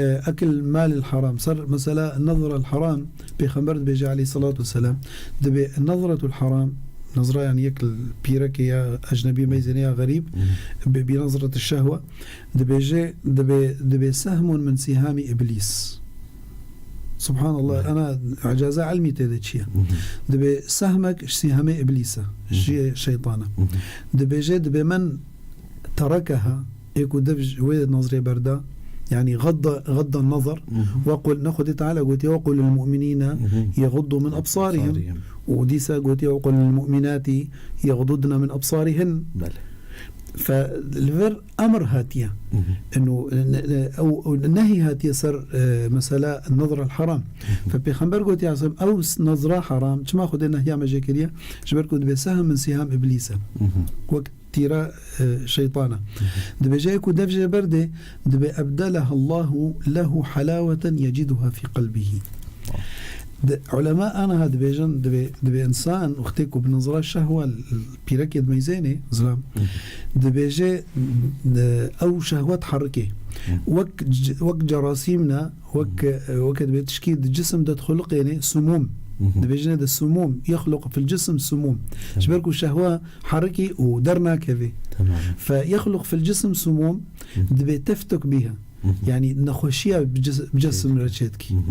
E, ekil mal el-heram. Ser mesela nezr el-heram, Pêxember dibêje aleyhissalatu vesselam, dibê nezretul heram, nezra yani yek pîrekê ya ecnebî meyzênê ya xerîb, Mhm. bi, bi nezreti şehwe, dibêje, dibê, dibê sehmun min sihami iblis. Subhanallah, Belê. ana icaza ilmî tê de çi ye? Mhm. Dibê sehmek ji sîhemê Îblîs e, Mhm. ji şeytan e. Mhm. Dibêje, dibê min terekeha, ê ku dev ji wê nazrê berda, yani gadda, gadda nazar, Mhm. ve qul, ne Xwedê Teala gotiye, "Ve qul lil mu'minîne Mhm. yeğuddu min absarihim." Absarihim. Û dîsa gotiye, "Ve qul lil mu'minati yeğdudne min absarihin." Belê. Fe li vir emir hatiye. Mhm. Eno, ne, ne, ew, ew nehî hatiye ser, e, mesela nazr el haram. Mhm. Fe Pêxember gotiye, aleyhisselam, ew s-, nazra haram, çima Xwedê nehya me jê kiriye? Ji ber ku dibê sehm min sîham Îblîs e. Mhm. Wek tîra, e, şeytan e. Mhm. Dibêje ku dev jê berdê, dibê ebdeleha Allahu lehu halaweten yeciduha fî qelbihî. Wow. Di, ulema aniha dibêjin, dibê, dibê insan wextê ku bi nazra şehwa l-, pîrekê dimeyzênê, zilam, Mhm. dibêje, e, ew şehwet herikê. Mhm. Wek c-, wek cerasîm ne, wek, Mhm. e, wek dibê tişkî di cisim de dixuliqênê, sumûm. Mhm. Dibêjine de sumûm, yexluq fil cisim sumûm. Tamam. Ji ber ku şehwa herikî û dernakevê. Tamam. Fe yexluq fil cisim sumûm, Mhm. dibê teftuk biha. Mhm. Yani nexweşiya bi cis-, bi cisim re çêdikî. Mhm.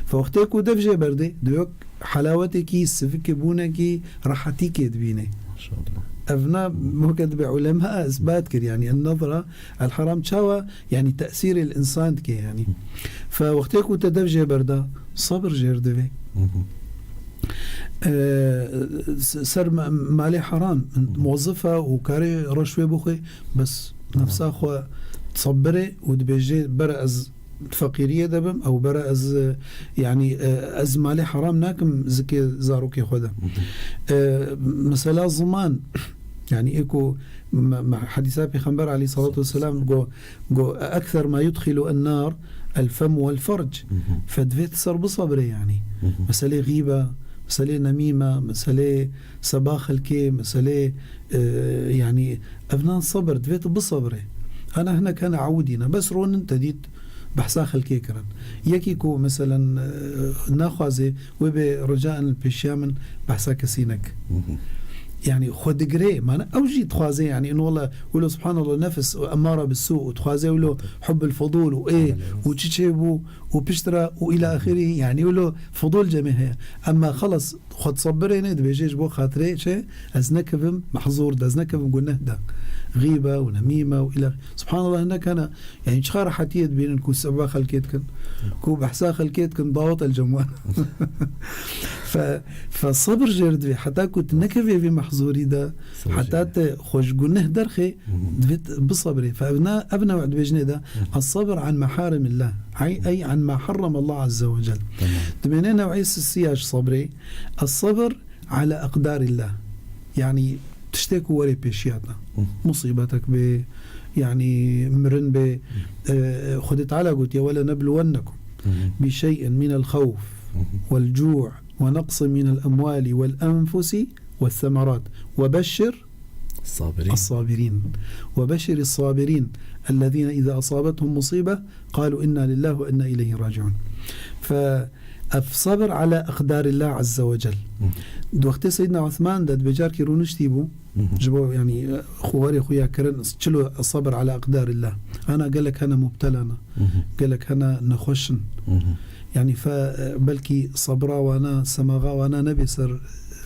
Fe wextê ku dev jê berdê, dibê wek helawetekî, sivikê bûnekî, rehetîkê dibînê. Maşallah. Evna, weke dibê ulema isbat kir, yani en-nazra el-haram çawa, yani tesîrê li insan dike, yani. Mhm. Fe wextê ku te dev jê berda, sabir jêr divê. Mhm. Ee, s-, ser ma-, malê haram, Mhm. muwezzife û karê reşwê bixwe, bes Tamam. nefsa xwe sabirê û dibêje, bere ez feqîriyê de bim, ew bere ez, e, yanî, e, ez malê heram nakim zikê zarokê xwe de. Mhm. E, mesela ziman, yanî ê ku me, me, hedîsa Pêxember aleyhissalatu vesselam go, go, "Ekser ma yudxilu en-nar el-fem vel-ferc." Mhm. Fe divê tu ser bisebirê, yanî. Mhm. Meselê xîbe, meselê nemîme, meselê seba xelkê, meselê, e, yanî, evnan sabir, divê tu bisabirê. Ana hinek hene ewidîne, bes ronin te dît behsa xelkê kirin. Yekî ku, meselen, e, naxwaze wê bê ricaen li pêşiya min behsa kesî nek. Hı hı. Yanî, xwe digirê, mane ew jî dixwaze, yanî, ino wele, wilo, subhanallah, nefs û emmara bi sû û dixwaze wilo hubbul fudul û ê Aynen. û çi çêbû û piştre û îla Hı hı. axirî, yanî, wilo fudul cemê heye. Emma xelas, Xwe disebirêne, dibêje, ji bo xatirê çi? Ez nekevim mehzûr de, ez nekevim guneh de. Xîbe û nemîme û îla. Subhanallah, hinek hene. Yani çiqa rehetiyê dibînin ku seba xelkê dikin, ku behsa xelkê dikin, dawet el cem wan. Fe, fe sebir jêr divê. Heta ku tu nekevê vî mehzûrî de, Sebir heta jêr. te xwe ji guneh derxê, Mhm. divê tu bisebirê. Fe ev ne, ev ne dibêjinê de, Mhm. "Es-sabr an meharimillah." Ay, ay an ma harrem Allah azze ve cel. Tamam. Dibêne new'ê sisiya ji sebrê, Es-sabr ala eqdarillah. Yani tiştê ku were pêşiya te. Hı. Musibetek bê, yani mirin bê. Hı. E, Xwedê Teala gotiye, "Wele nebluwennekum Hı hı. bi şey'in minel xewf Hı hı. vel cu'." ونقص من الأموال والأنفس والثمرات وبشر الصابرين. الصابرين. وبشر الصابرين الذين إذا أصابتهم مصيبة قالوا إنا لله وإنا إليه راجعون. Fe ev sabir ala aqdarillah azze ve cel. Di wextê Seyyidina Uthman de dibê carkî rûniştî bû. Ji bo, yanî, xuwarê xwe ya kirin, çilo sabir ala aqdarillah. Ana gelek hene mubtela ne. Gelek hene nexweş in. Yanî fe, belkî sabira wana, semaxa wana nebe ser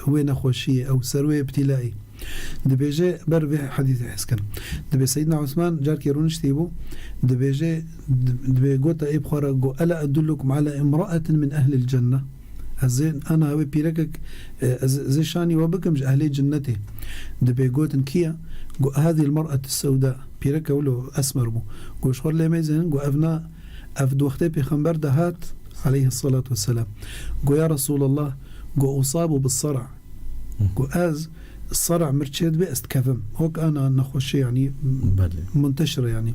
wê nexweşiyê ew ser wê îbtîlayê. Dibêje, ber vê hedîsê hez kin. Dibê Seyyidina Osman carkê rûniştî bû, dibêje, di-, dibê gota ê bi xwe re, got, "Ela edullukum ala imra'atin min ehlil cenne?" Ez ê, ana wê pîrekek, e, ez, ez ê şanî we bikim ji ehlê cinnetê. Dibê gotin kî ye? Got, "Hadî l-mer'atu sewda." Pîreke wilo esmer bû. Got, "Ji xwe lê meyzênin." Got, "Ev na, ev di wextê pêxember de hat, aleyhissalatu vesselam." Got, "Ya Resulallah," got, "usabu bis sara." Got, "Ez sara mir çê dibe, ez dikevim." Hok ana nexweşî, yanî, Belê. Munteşir e, yanî.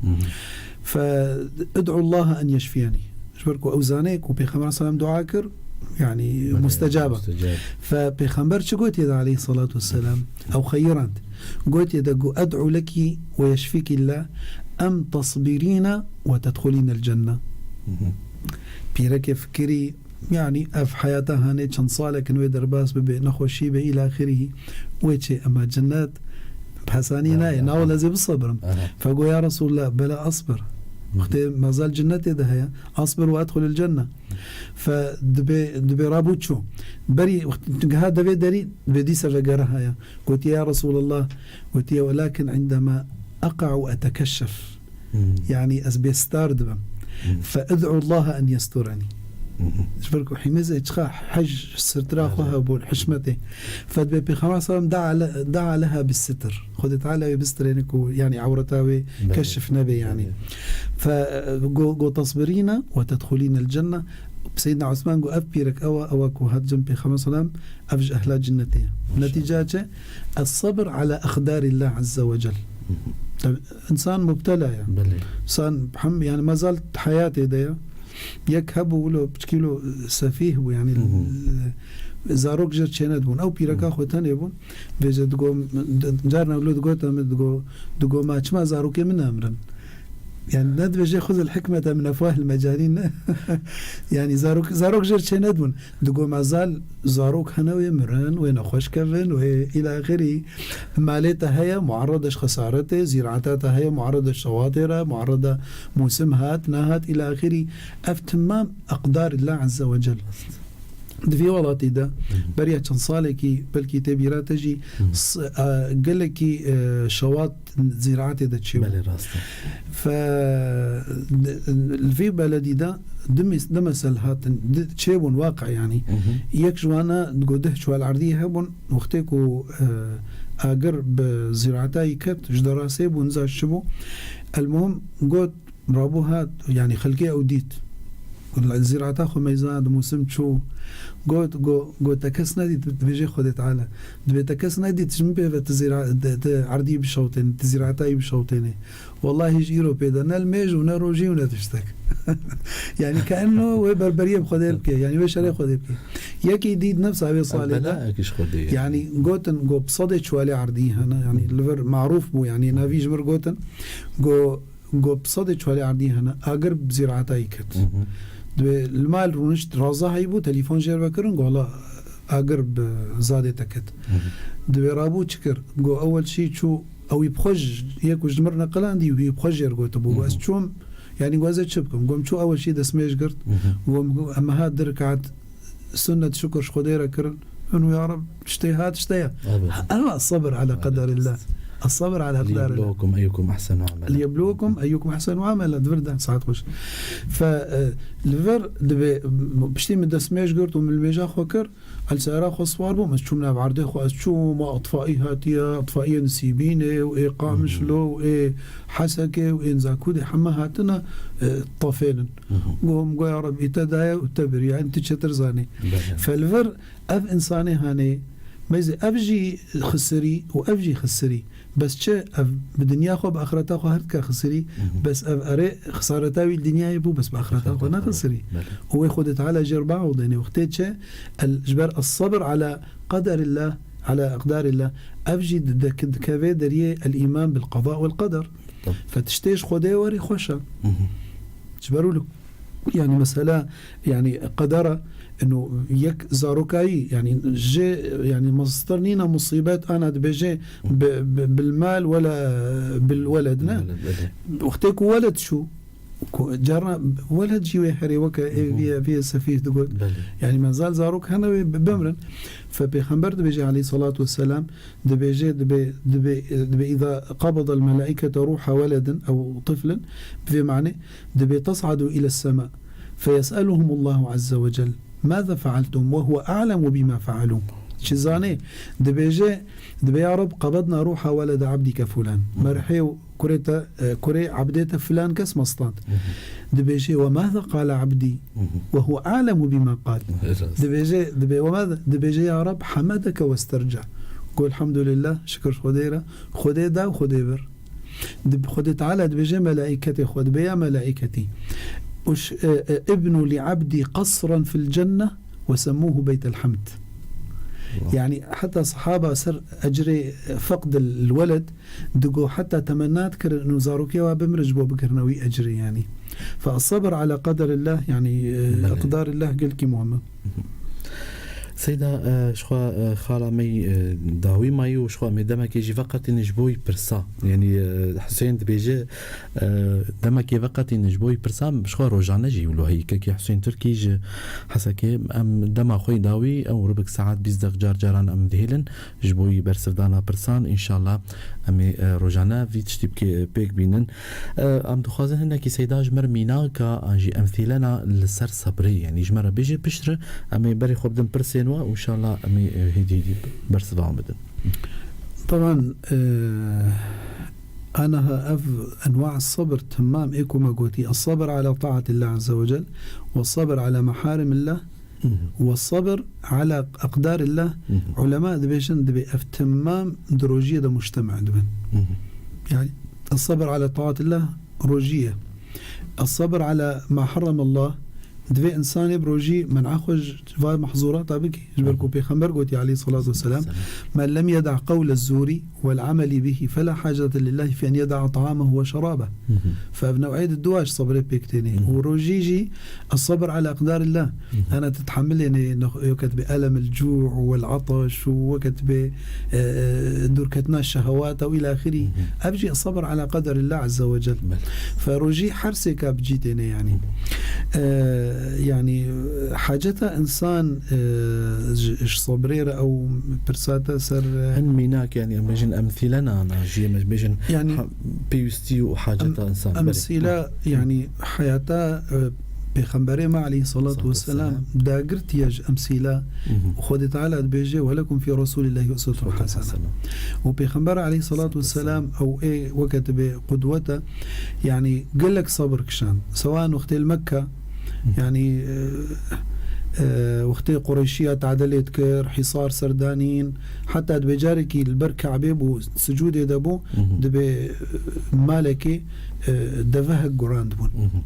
Fe id'u Allah en yeşfiyeni. Ji ber ku ew zane ku Pêxember selam dua kir, yanî, Belê, mustecab e. Mustecab. Fe Pêxember çi gotiye de aleyhissalatu vesselam? Ew xeyirand. Gotiye de, got, "Ed'u leki ve yeşfikillah, em tasbirîne ve tedxulînel cenne." Pîrekê fikirî, yanî ev heyata hanê çend salek in wê derbas bibe, nexweşî be, îla axirî, wê çê ema cinnet bi hesanî nayê, na wele ez ê bisebirim. Fe got, "Ya Resulallah, bela asbir." Wextê mezal cinnetê de heye, "Asbir ve edxulil cenne." Fe dibê, dibê rabû çû. Berî wext-, ha devê derî, dibê dîse vegere haya. Gotiye, "Ya Resulallah," gotiye, "Welakin indema eqa'u etekeşşef." Yanî ez bêstar dibim. Fe id'u Allah en yestureni. Ji ber ku hîmizê çiqa hej sitira xwe hebûn, hişmetê. Fe dibê Pêxember sallam daa le-, daa leha bis sitir. Xwedê Teala wê bistirêne ku, yanî, ewreta wê Belê. Keşif nebe, yanî. Belê. Fe, e, go, go tasbirîne ve tedxulînel cenne. Seyyidina Osman got, "Ev pîrek ew e, ew e ku hat cem Pêxember sallam, ev ji ehla cinnetê ye." Maşallah. Netîca çi? Es-sabr ala aqdarillah azze ve cel. Tabi, insan mubtela ye. Belê. Însan hem, yanî, mezal heyatê de ye. Yek hebû wilo piçkî wilo sefîh bû, yanî, zarok jêr çênedibûn. Ew pîreka xwe tenê bûn. Vêce digo, carna wilo digote min, digo, digo, "Ma çima zarokê min namirin?" Yanî, ne dibêje, "Xuz el hikmete min efwahil mecanîn", ne? Yanî, zarok, zarok jêr çênedibûn. Digo, "Mezal zarok hene wê mirin, wê nexweş kevin, wê îla axirî. Malê te heye, muarrede ji xesaretê, zîrata te heye, muarrede ji şewatê re, muarrede mûsim hat, nehat, îla axirî." Ev timam eqdarillah azze ve cel. Di vî welatî de, beriya çend salekî, belkî tê bîra te jî, s-, e, gelekî, e, şewat zîraetê de çêbû. Belê, rast e. Fe, li vê beledî de du mes-, du mesel hatin, du çêbûn waqe, yanî. Yek ji wana, digo, deh çuwal erdî hebûn, wextê ku, e, agir bi zîraeta yî ket, ji derasê bûn, niza çi bû. Elmuhim, got, rabû hat, yanî xelkê ew dît. Zîraeta xwe meyza, di mûsim çû. Got, go-, got, "Te kes nedît?" Dibêje Xwedê Teala. Dibê te kes nedît, ji min pê ve tu zîra-, tu, tu erdî bişewtênî, tu zîraeta yî bişewtênî. Wellahî ji îro pê de ne li mêj û ne rojî û ne tiştek. Yanî ke enno wê berberiyê bi Xwedê bike, yanî wê şerê Xwedê bike. Yekî dît nefsa wê salê de. Bela ek ji Xwedê ye. Yanî gotin, go bi sedê çuwalê erdî hene, yanî li vir marûf bû, yanî navî ji vir gotin. Go Got, "Bi sedê çuwalê erdî hene, agir bi zîraeta yî ket." Dibê li mal rûnişt, raza heybû, telefon jê re vekirin, got, "Wela agir bi zadê te ket." Dibê rabû çi kir? Got, ewel şî çû, ew wî bi xwe ji, yek ku ji mir neqilandî, wî bi xwe jê re gotibû. Got, "Ez çûm, yanî got, ez ê çi bikim?" Got, "Çû ewel şî destmêj girt." Got, "Em ha du rekat sunnet şukir ji Xwedê re kirin." Û ya Reb, tiştê hat, tiştê ye. Ev e sabir ala qederillah. Sabir ala qederillah. Liyebluwekum eyyukum ahsenu amela. Liyebluwekum eyyukum ahsenu amela. Di vir de saet xweş. Fe, e, li vir dibê, m-, piştî min destmêj girt û min li mêja xwe kir, li seyara xwe siwar bûm, ez çûm nav erdê xwe, ez çûm, itfaî hatiye, itfaîyê Nisîbînê û ê Qamişlo û ê Hesekê û ê Nizakûdê heme hatine, e, tefênin. Got, "Go ya Rebî, te daye û te biriye, yanî tu çêtir zanî." Fe li vir ev însanê hanê Meyzê ev jî xisirî û ev jî xisirî. Bes çi? Ev bi dinya xwe, bi axireta xwe her dike xisirî. Hı hı. Bes ev erê xisareta wî li dinyayê bû, bes bi axireta xwe nexisirî. Belê. Û wê Xwedê Teala jê re biewdêne. Wextê çi? El, ji ber es-sebr ala qederillah, ala eqdarillah. Ev jî di-, dek-, dikeve deriyê el-îman bil qada wel qeder. Tabii. Fe tiştê ji Xwedê werî xweş e. Hı hı. Ji ber wilo, yani mesela, yani qedera, ino yek zarokayî, yani ji, yani mestir nîne musîbet, ana dibêje bi, bi, bil mal wela bil weled, ne? Weled, evet. Wextê ku weled çû, ku carna weled jî wê herê weke ê Hı hı. viye, viye sefîh digot. Belê. Yani menzal zarok hene wê bi-, bimrin. Fe Pêxember dibêje aleyhissalatu vesselam, Dibêje, dibê, dibê, dibê, "Îza qabadal melâikete ruha weledin ew tiflin", bi vê manê, dibê, "Tes'adu iles semâ, feyes'eluhumullahu azze ve cel, mâze fealtum ve huve a'lemu bimâ fealû." Çi zanê? Dibêje, dibê, "Ya Reb, qabedna ruha welede abdike fulan." Merhê û kurê te, e, kurê abdê te filan kes me stand. Hı hı. Dibêje, "Ve mâze qale abdî?" Hı hı. "Ve huve a'lemu bimâ qal." Esas. Dibêje, dibê, "Ve mâze?" Dibêje, "Ya Reb, hamedeke westerca." Go, "Elhamdülillah, şikir Xwedê re." Xwedê da û Xwedê bir. Dib-, Xwedê Teala dibêje melaîketê xwe, dibê, "Ya melaîketî, uş-, e, e, ibnu li abdî qasran fil cenne ve semmûhu beytel hamd." Wow. Yani heta sahaba ser ecrê feqd el weled digo, heta temenna dikirin û zarokê wa bimire ji bo bikirine wî ecrê yani. Fe sabr ala qederillah, yani, e, Belê. Eqdarillah gelkî muhim e. Seyda, e, ji xwe, e, xala me, e, dawî mayî û ji xwe em ê demekê jî veqetînin ji bo wî pirsa. Yanî, e, Husên dibêje, e, demekê veqetînin ji bo wî pirsa, ji xwe rojane jî wilo heyî. Kekê Husên Tirkî ji Hesekê, em dema xwe yî dawî, ew ribik saet bîst deq car caran em dihêlin ji bo wî bersivdana pirsan. Înşallah em ê, e, rojane vî tiştî bikê-, pêk bînin. E, em dixwazin hinekî Seyda ji me re mînaka an jî emthîlena li ser sebrê, yanî ji me re bêje piştre, em ê berê xwe bidin pirsên we û înşallah em ê, e, hêdî hêdî bersivan bidin. Taban, e, anaha ev enwa sabr temam ê ku me gotî, es-sabr ala taatillah azze ve cel, ve sabr ala meharimillah, Hı hı. Ve sabr ala eqdarillah. Hı hı. Ulema dibêjin, dibê ev temam di rojiyê de mujteme dibin. Hı hı. Yani, es-sabr ala taatillah rojiyê. Es-sabr ala ma harramallah, divê insanê bi rojî men'a xwe ji va mehzurata bike. Ji ber ku Hı hı. Pêxember gotî aleyhissalatu vesselam, Selam. "Men lem yeda qewle zûrî vel ameli bihi fela hacete lillahi fi en yeda ta'amehu ve şerabeh." Hı hı. Fe ev new'ê di dua ji sebrê pêk têne. Hı hı. Û rojî jî, es-sabr ala eqdarillah. Hı hı. Ana tithamilêne, ne-, weke dibê elem el-cû' û el-ataş û weke dibê, e, e, dûrketina şehewata û ila axirî. Hı hı. Ev jî es-sabr ala qederillah azze ve cel. Belê. Fe rojî her sêka bi cî têne yani. Hı hı. E, yani, haceta insan, e, ji, ji sebrê re ew pirsa te ser, e, Hin mînak, yani, em bêjin emthîlena ana jî, em bêjin Yani, ha, pêwîstî û haceta em-, insan. Belê. Emsîla, yani, heyata, e, Pêxemberê me aleyhissalatu Salatu vesselam vesselam. Dagirtiye ji emsîla. Hı hı. Xwedê Teala dibêje, "Ve lekum fî Resûlillahî uswetun Uswetun hasene." hasene. Û Pêxember aleyhissalatu Salatu vesselam, vesselam. Ew ê weke dibê qudwete, yani, gelek sabir kişand. Sewan wextê li Mekke, Yani, e, e, wextê Qureyşiya tadilê dikir, hîsar serdanîn, heta dibê carekî li ber Kabê bû, sicûdê de bû, Hı hı. dibê, e, malekê, e, devehek guran dibûn. Hı hı.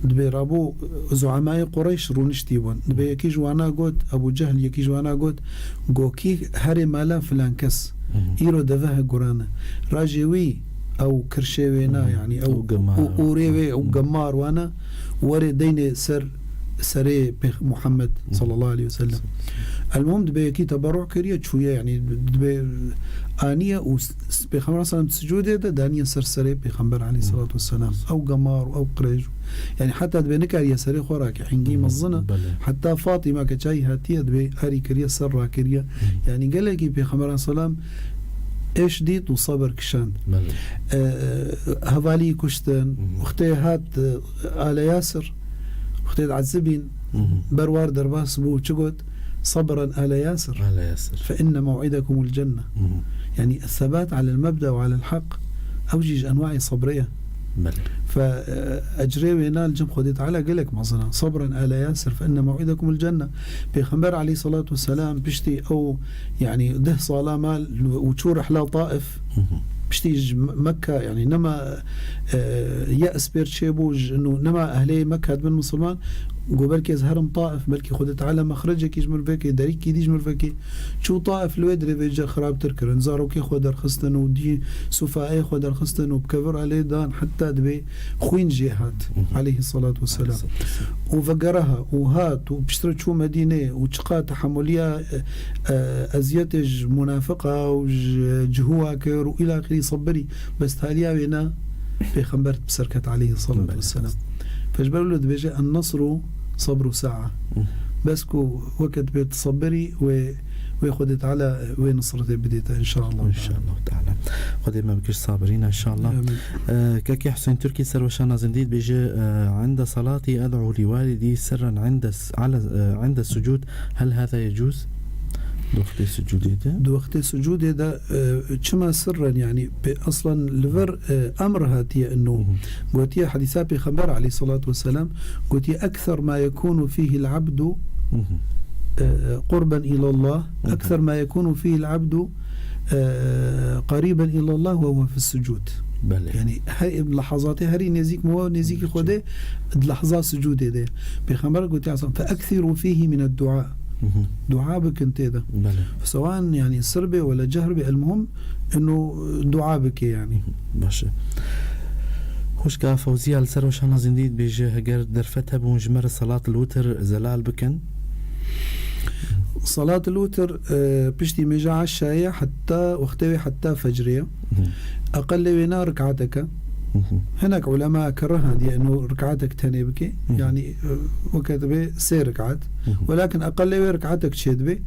Dibê rabû, e, zuemayê Qureyş rûniştî bûn. Dibê yekî ji wana got, Ebû Cehl yekî ji wana got, gokî herê mala filan kes. Hı hı. Îro devehek guran e. Rajê wî ew kirşê wê na, Hı hı. yani ew Ew gemar. û-, ûrê wê ew Hı. gemar wana. Werê deynê ser serê Pêx-, Muhammed Hı. sallallahu aleyhi ve sellem. Elmuhim dibê yekî teberru kiriye, çûye, yani dibê aniye û s-, s-, Pêxember sallam sicûdê de daniye ser serê Pêxember aleyhissalatu vesselam. Ew gemar û ew qirêj. Yani heta dibê nikariye serê xwe rake. Hingî Hı. mezin e. Belê. Heta Fatima ke çayî hatiye dibê arî kiriye ser rakiriye. Hı. Yani gelekî Pêxember sallam êş dît û sabir kişand. Belê. E, e, hevalî kuştin, Hı. wextê hat, e, Ala Yasir, wextê diezibîn, Hı hı. berwar derbas bû, çi got? "Sabran Ala Yasir. Ala Yasir. Fe inne mew'idekumul cenne." Hı hı. Yani, sebat alel mebda ve alel haq, ew jî ji enwaî sabrê ye. Belê. Fe, e, ecrê wêna li cem Xwedê Teala gelek mezin e. Sabran ala Yasir, fe inne mew'idekumul cenne. Pêxember aleyhissalatu vesselam piştî ew, yanî deh sala mal û çû rihla Taif, Hı hı. piştî ji Me-, Mekka, yanî nema, e, ye's pêr çêbû, ji, nû nema ehlê Mekka dibin misilman, got belkî ez herim Taif, belkî Xwedê Teala mexrecekî ji min vekê, derîkî dî ji min vekê. Çû Taif, li wê dirê vê cih xirabtir kirin. Zarokê xwe derxistin û dî sufayê xwe derxistin û bi kevir alê dan, heta dibê xwîn jê hat, Hı hı. aleyhissalatu vesselam. Aleyhissalatu vesselam. Û vegeriha û hat û piştre çû Medînê û çiqa tehemuliya, e, e, eziyetê ji munafiqa û ji cihûwa kir û îlaxirî sebirî, bes taliya wê ne Pêxember bi ser ket aleyhissalatu Belê. vesselam. Fe ji ber wilo dibêje, "En-nesru sabru sa'a." Hı. Bes ku weke dibê tu sebirî wê, wê Xwedê Teala wê nisretê bidê te, inşallah. İnşallah Teala. Xwedê me bikir sabirîn, inşallah. Amin. Ee, Kekê Hüseyin Türkî serweşana zindî dibêje, ee, "Inde salati ed'u li walidî sirren inde s-, ala, ee, inde sucud. Hel hâzâ yecûz?" Di wextê sucûdê de? Di wextê sucûdê de, ee, çima sirren, yanî, pê-, aslan li vir, ee, emr hatiye ino. Hı hı. Gotiye hedîsa Pêxember aleyhissalatu vesselam, gotiye, "Ekser ma yekûnu fîhil abdu, Hı hı. ee, qurben ilallah, Hı hı. ekser ma yekûnu fîhil abdu, ee, qariben ilallah ve huve fis sucûd." Belê. Yanî, her, lehazatê herî nêzîk mi we, nêzîkî Hı hı. Xwedê, di lehza sucûdê de. Pêxember gotiye, "Fe ekthirû fîhî mined dua." Hı hı. Dua bikin tê de. Belê. Sewan, yanî, sir bê wele cehr bê, el-muhim ino dua bike, yanî. Baş e. Xwişka Fewziya li ser weşana zindî dibêje, heger derfet hebûn ji me re salat el-witr zelal bikin. Salat el-witr, e, piştî mêja eşayê heta wextê wê heta fecrê ye. Hı. Eqelê wê na rikateke. Hı hı. Hinek ulema kirihandiye ino rikatek tenê bike. Hı hı. Yanî, e, weke dibe sê rikat. Hı hı. Welakin eqelê wê rikatek çê dibe.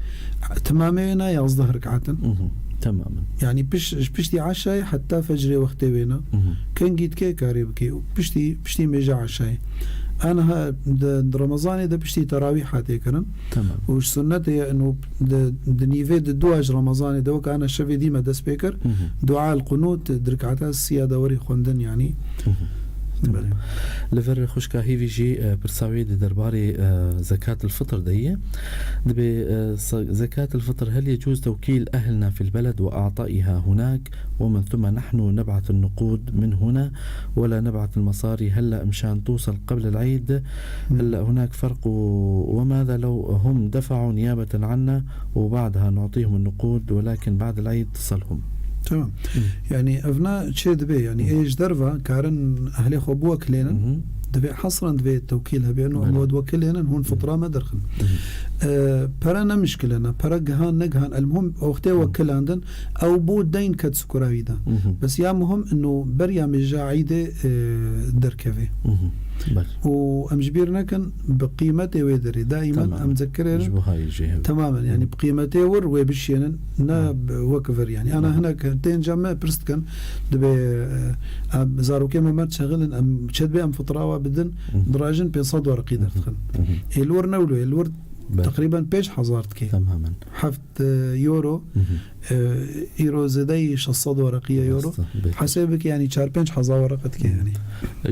Timamê wê na yazdeh rikat in. Hı hı. Temamen. Yanî piş-, ji piştî eşayê heta fecrê wextê wê na. Hı hı. Kengî dike karê bike. Piştî, piştî mêja eşayê. Aniha di, di Remezanê de piştî terawîha tê kirin. Tamam. Û ji sunnetê ye ino di, di nîvê di dua ji Remezanê de wek ana şevê dî me dest pê kir. Hı hı. Dua el-qunût di rikata siya de werî xwendin, yanî. Hı hı. Belê. Li vir xwişka hîvî jî, e, pirsa wê di derbarê, e, zekat el-fitr de ye. Dibê, e, sa-, zekat el-fitr hel yecûz tewkîl ehlina fil beled ve a'taiha hunak ve min thumme nahnu neb'at el-nuqud min huna ve la neb'at el-masari hella mşan tûsel qebl el-eîd. Hı. Hella hunak ferq ve, ve mâza lev hum defa'u niyabeten anna ve ba'daha nu'tîhum el-nuqud velakin ba'd el-eîd tiselhum. Tamam. Hı. Yanî evna çê dibe, yanî Hı. ê ji derva karin ehlê xwe biwekilênin, Hı hı. divê hesran divê tewkîl hebe, ino em Belê. we diwekilênin, hûn Hı. fitra me derxin. Hı hı. E, pere ne mişkile ne, pere gihan negihan, el-muhim wextê Hı. wekilandin, ew bû deyn ket sukura wî de. Hı hı. Bes ya muhim ino beriya mêja eîdê, e, derkeve. Hı hı. Belê. Û em ji bîr nekin, bi qîmetê wê derê. Daimen Tamam. em zekirêrin. Ji bo hayê jê, evet. Temamen, yanî Hı. bi qîmetê wir wê bişênin, ne Hı. bi wek vir, yanî. Ana Hı. hinek tên cem me pirs dikin, dibê, e, em, zarokê me mer çexilin, em çê dibê em fitrawa bidin, Hı. dirajin pênc sed wereqî Hı hı. derdixin. Hı hı. Ê li wir ne wilo, ê li wir Belê. teqrîben pênc hezar dike. Temamen. Heft, e, euro, Hı hı. e, îro zêdeyî şeş sed wereqiye euro. Rast e, belê. Hesê bike, yanî çar pênc hezar wereqe dike, Hı. yanî.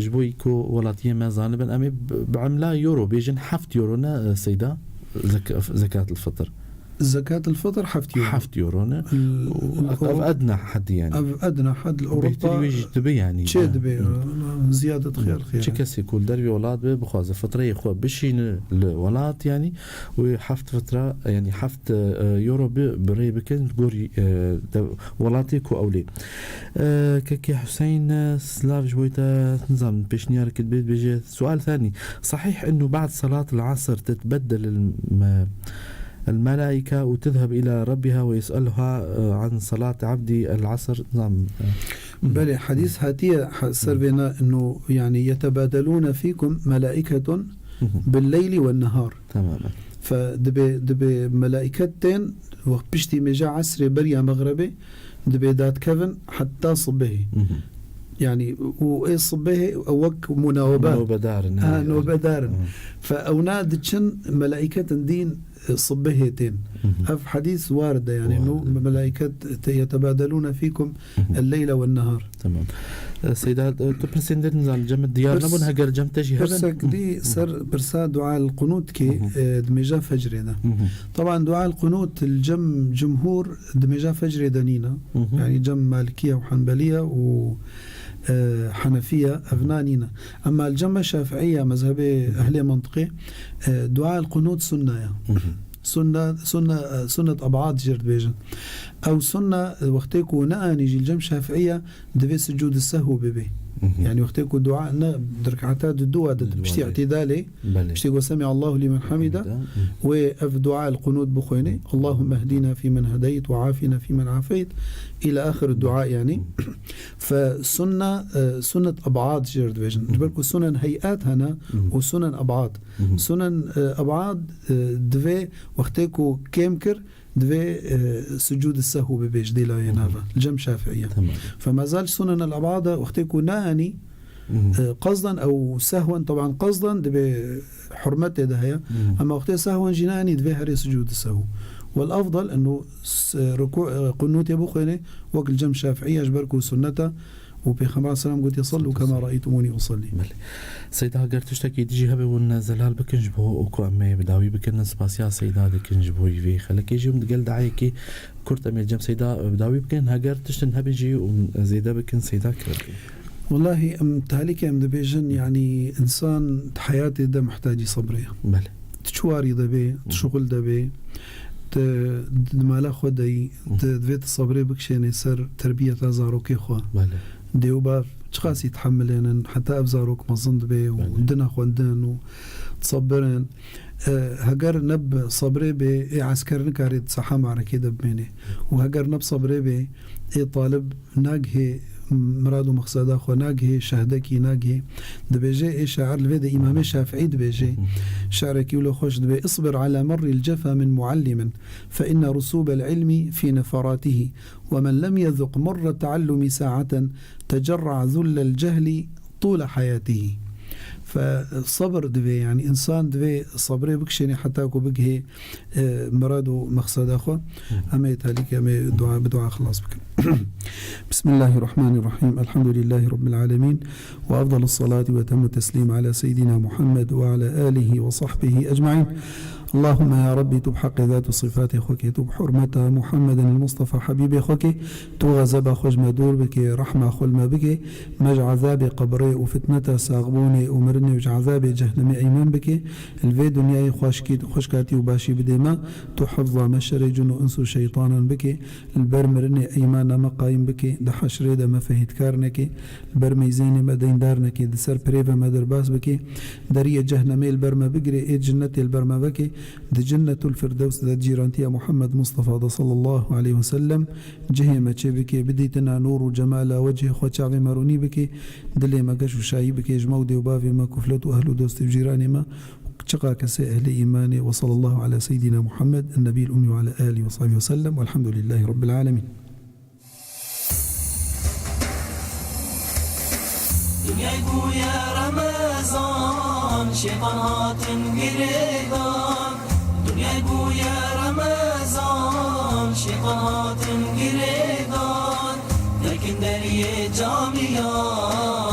Ji bo ku welatiyê me zanibin, em ê bi, bi emla euro bêjin, heft euro ne, e, Seyda? Zek-, zekat el-fitr. Zekat el-fitr heft euro. Heft euro ne? L-, Û l-, ev edna hed yanî. Ev edna hed li Bêhtir Ewropa wê jî dibe yanî. çê Ha. dibe, Hı. e, ziyadet Hı. xêr, xêr. Çi kesê ku li dervê welat be, bixwaze fitreyê xwe bişîne li welat yanî, wê heft fitra, yanî heft, e, euro bi, bi rê bikin, gorî, e, de, welatê ku ew lê. E, Kekê Hüseyin, e, silav ji bo te, nizanim, pêşniyarek dibê, dibêje, سؤال ثاني، صحيح إنه بعد صلاة العصر تتبدل الم-، الملائكة وتذهب إلى ربها ويسألها، آه، عن صلاة عبدي العصر؟ نعم. Belê, hedîs hatiye, ha, ser vêna ino, yanî, يتبادلون فيكم ملائكة بالليل والنهار. Temamen. Fe dibê, dibê melaiket tên, wext piştî mêja esrê beriya mexrebê, dibê dadkevin heta sibehê. Hı hı. Yanî, û ê sibehê wek munawebat. Nobedar in, Ha, he. nobedar in. Hı. Fe ewna diçin, melaiketin dîn, e, sibehê tên. Hı hı. Ev hedîs warid e, yanî, Warid. no, melaiket te-, يتبادلون فيكم Hı hı. الليل والنهار. Tamam. E, Seyda, e, tu pirsên din zan, cem diyar Pirs-, nebûn, heger cem te jî hebin. Pirsek dî ser pirsa dua el qunût kê, Hı hı. e, di mêja fecrê de. Hı hı. Taban dua el qunût li cem cumhur di mêja fecrê de nîne. Hı hı. Yani cem Malikiye û Hanbeliye û, e, Hanefiye evna nîne. Emma li cem me Şafiiye, mezhebê Hı hı. ehlê mentiqê, e, dua el qunût sunne ya. Hı hı. Sunne, sunne, e, sunnet ab'ad jir dibêjin. Ew sunne, e, wextê ku ne anî jî li cem Şafiiye, divê sucûd sehw bibe. Hı hı. Yani wextê ku dua ne di rekata di dua de, Di dua piştî de. îtidalê, Belê. piştî ku semi'allahu limen hamida, Hamida, hı. wê ev dua el qunût bixwêne. Hı. Allahümme hdina fîmen hedeyt ve afina fîmen afeyt. Îla axir dua yani. Hı. Fe sunna, e, sunnet ab'ad jir dibêjin. Hı. Ji ber ku sunen hey'at hene Hı. û sunen ab'ad. Hı hı. Sunen, e, ab'ad, e, divê wextê ku kêm kir, divê, e, sucûd sehw bibe ji dê layê Hı hı. nava. Li cem Şafiiye. Tamam. Fe mezal sunen el ab'ada wextê ku naanî, Hı hı. e, qasdan ew sehwen, taban qasdan dibe hurmetê de heye. Hı hı. Ama wextê sehwen jî naanî divê herê sucûd sehw. Wel afdal eno s-, rukû, e, qunûtê bixwêne wek li cem Şafiiye ji ber ku sunneta û Pêxember selam gotiye, "Sallu kema ra'eytumûnî usalli." Belê. Seyda, ger tiştekî dijî hebe hûn zelal bikin ji bo û ku em ê bi dawî bikin, spasiya Seyda dikin ji bo vê xelekê jî hûn digel dayekî kurt em ê cem Seyda bi dawî bikin. Heger tiştin hebe jî hûn zêde bikin Seyda kiribî. Welahi em talîke em dibêjin, yani insan di heyatê de muhtacî sabrê ye. Belê. Tu çi warî de bê, tu Hı. şixul de bê, tu di mala xwe de yî, Hı. tu divê tu sabrê bikişênê ser terbiyeta zarokê xwe. Belê. Dê û bav çiqasî tehemilênin, heta ev zarok mezin dibe û Belê. dine xwendin û disabirin. E, heger ne bi sabrê bê, ê esker nikare di saha marekê de bimêne. Û heger ne bi sabrê bê, ê talib nagihê mirad û mexseda xwe, nagihê şehdekî, nagihê. Dibêje ê şair li vê de Îmamê Şafîî dibêje, Hı hı. şi'rekî wilo xweş dibê, "اصبر على مر الجفا من معلم، فإن رسوب العلم في نفراته، ومن لم يذق مر التعلم ساعة، تجرع ذل الجهل طول حياته." Fe sabir divê, yani insan divê sabrê bikişênê heta ku bigihê e, mirad û mexseda xwe. Hı. Em ê talîk, em ê dua, bi dua xilas bikin. بسم الله الرحمن الرحيم. الحمد لله رب العالمين. وأفضل الصلاة وأتم التسليم على سيدنا محمد وعلى آله وصحبه أجمعين. اللهم يا ربي، tu bi heqê zat û sifetê xwe kê, tu bi hurmeta Muhammedin el-Mustafa Habîbê xwe kê, tu xezeba xwe ji me dûr bikê, rehma xwe li me bikê, me ji ezabê qebrê û fitneta saxbûnê û mirinê û ji ezabê cehnemê eymen bikê. Li vê dinyayê xweşkî-, xweşkatî û başî bidê me, tu hifza me şerê cin û ins û şeytanan bikê, li ber mirinê îmana me qayîm bikê, di heşrê de me fehîdkar nekê, li ber meyzênê me deyndar nekê, di ser pirê ve me derbas bikê, deriyê cehnemê li ber me bigirê, ê cinnetê li ber me vekê, di Cinnetul Firdews de cîrantiya Muhammed Mustafa de sallallahu aleyhi ve sellem cihê me çê bikê, bidîtina nûr û cemala wecihê xwe çavê me rûnî bikê, dilê me geş û şahî bikê, ji me û dê û bavê me, kuflet û ehl û dostê û cîranê me, Çiqa kesê ehlê îmanê. Ve sallallahu ala seyyidina Muhammed, en-nebiyil ummî ve ala alihi ve sahbihi ve sellem. Velhamdülillahi rabbil alemin. Dinyay bûye Remezan, şeytan hatin girêdan. Dinyay bûye Remezan, şeytan hatin girêdan. Derkin deriyê camiyan.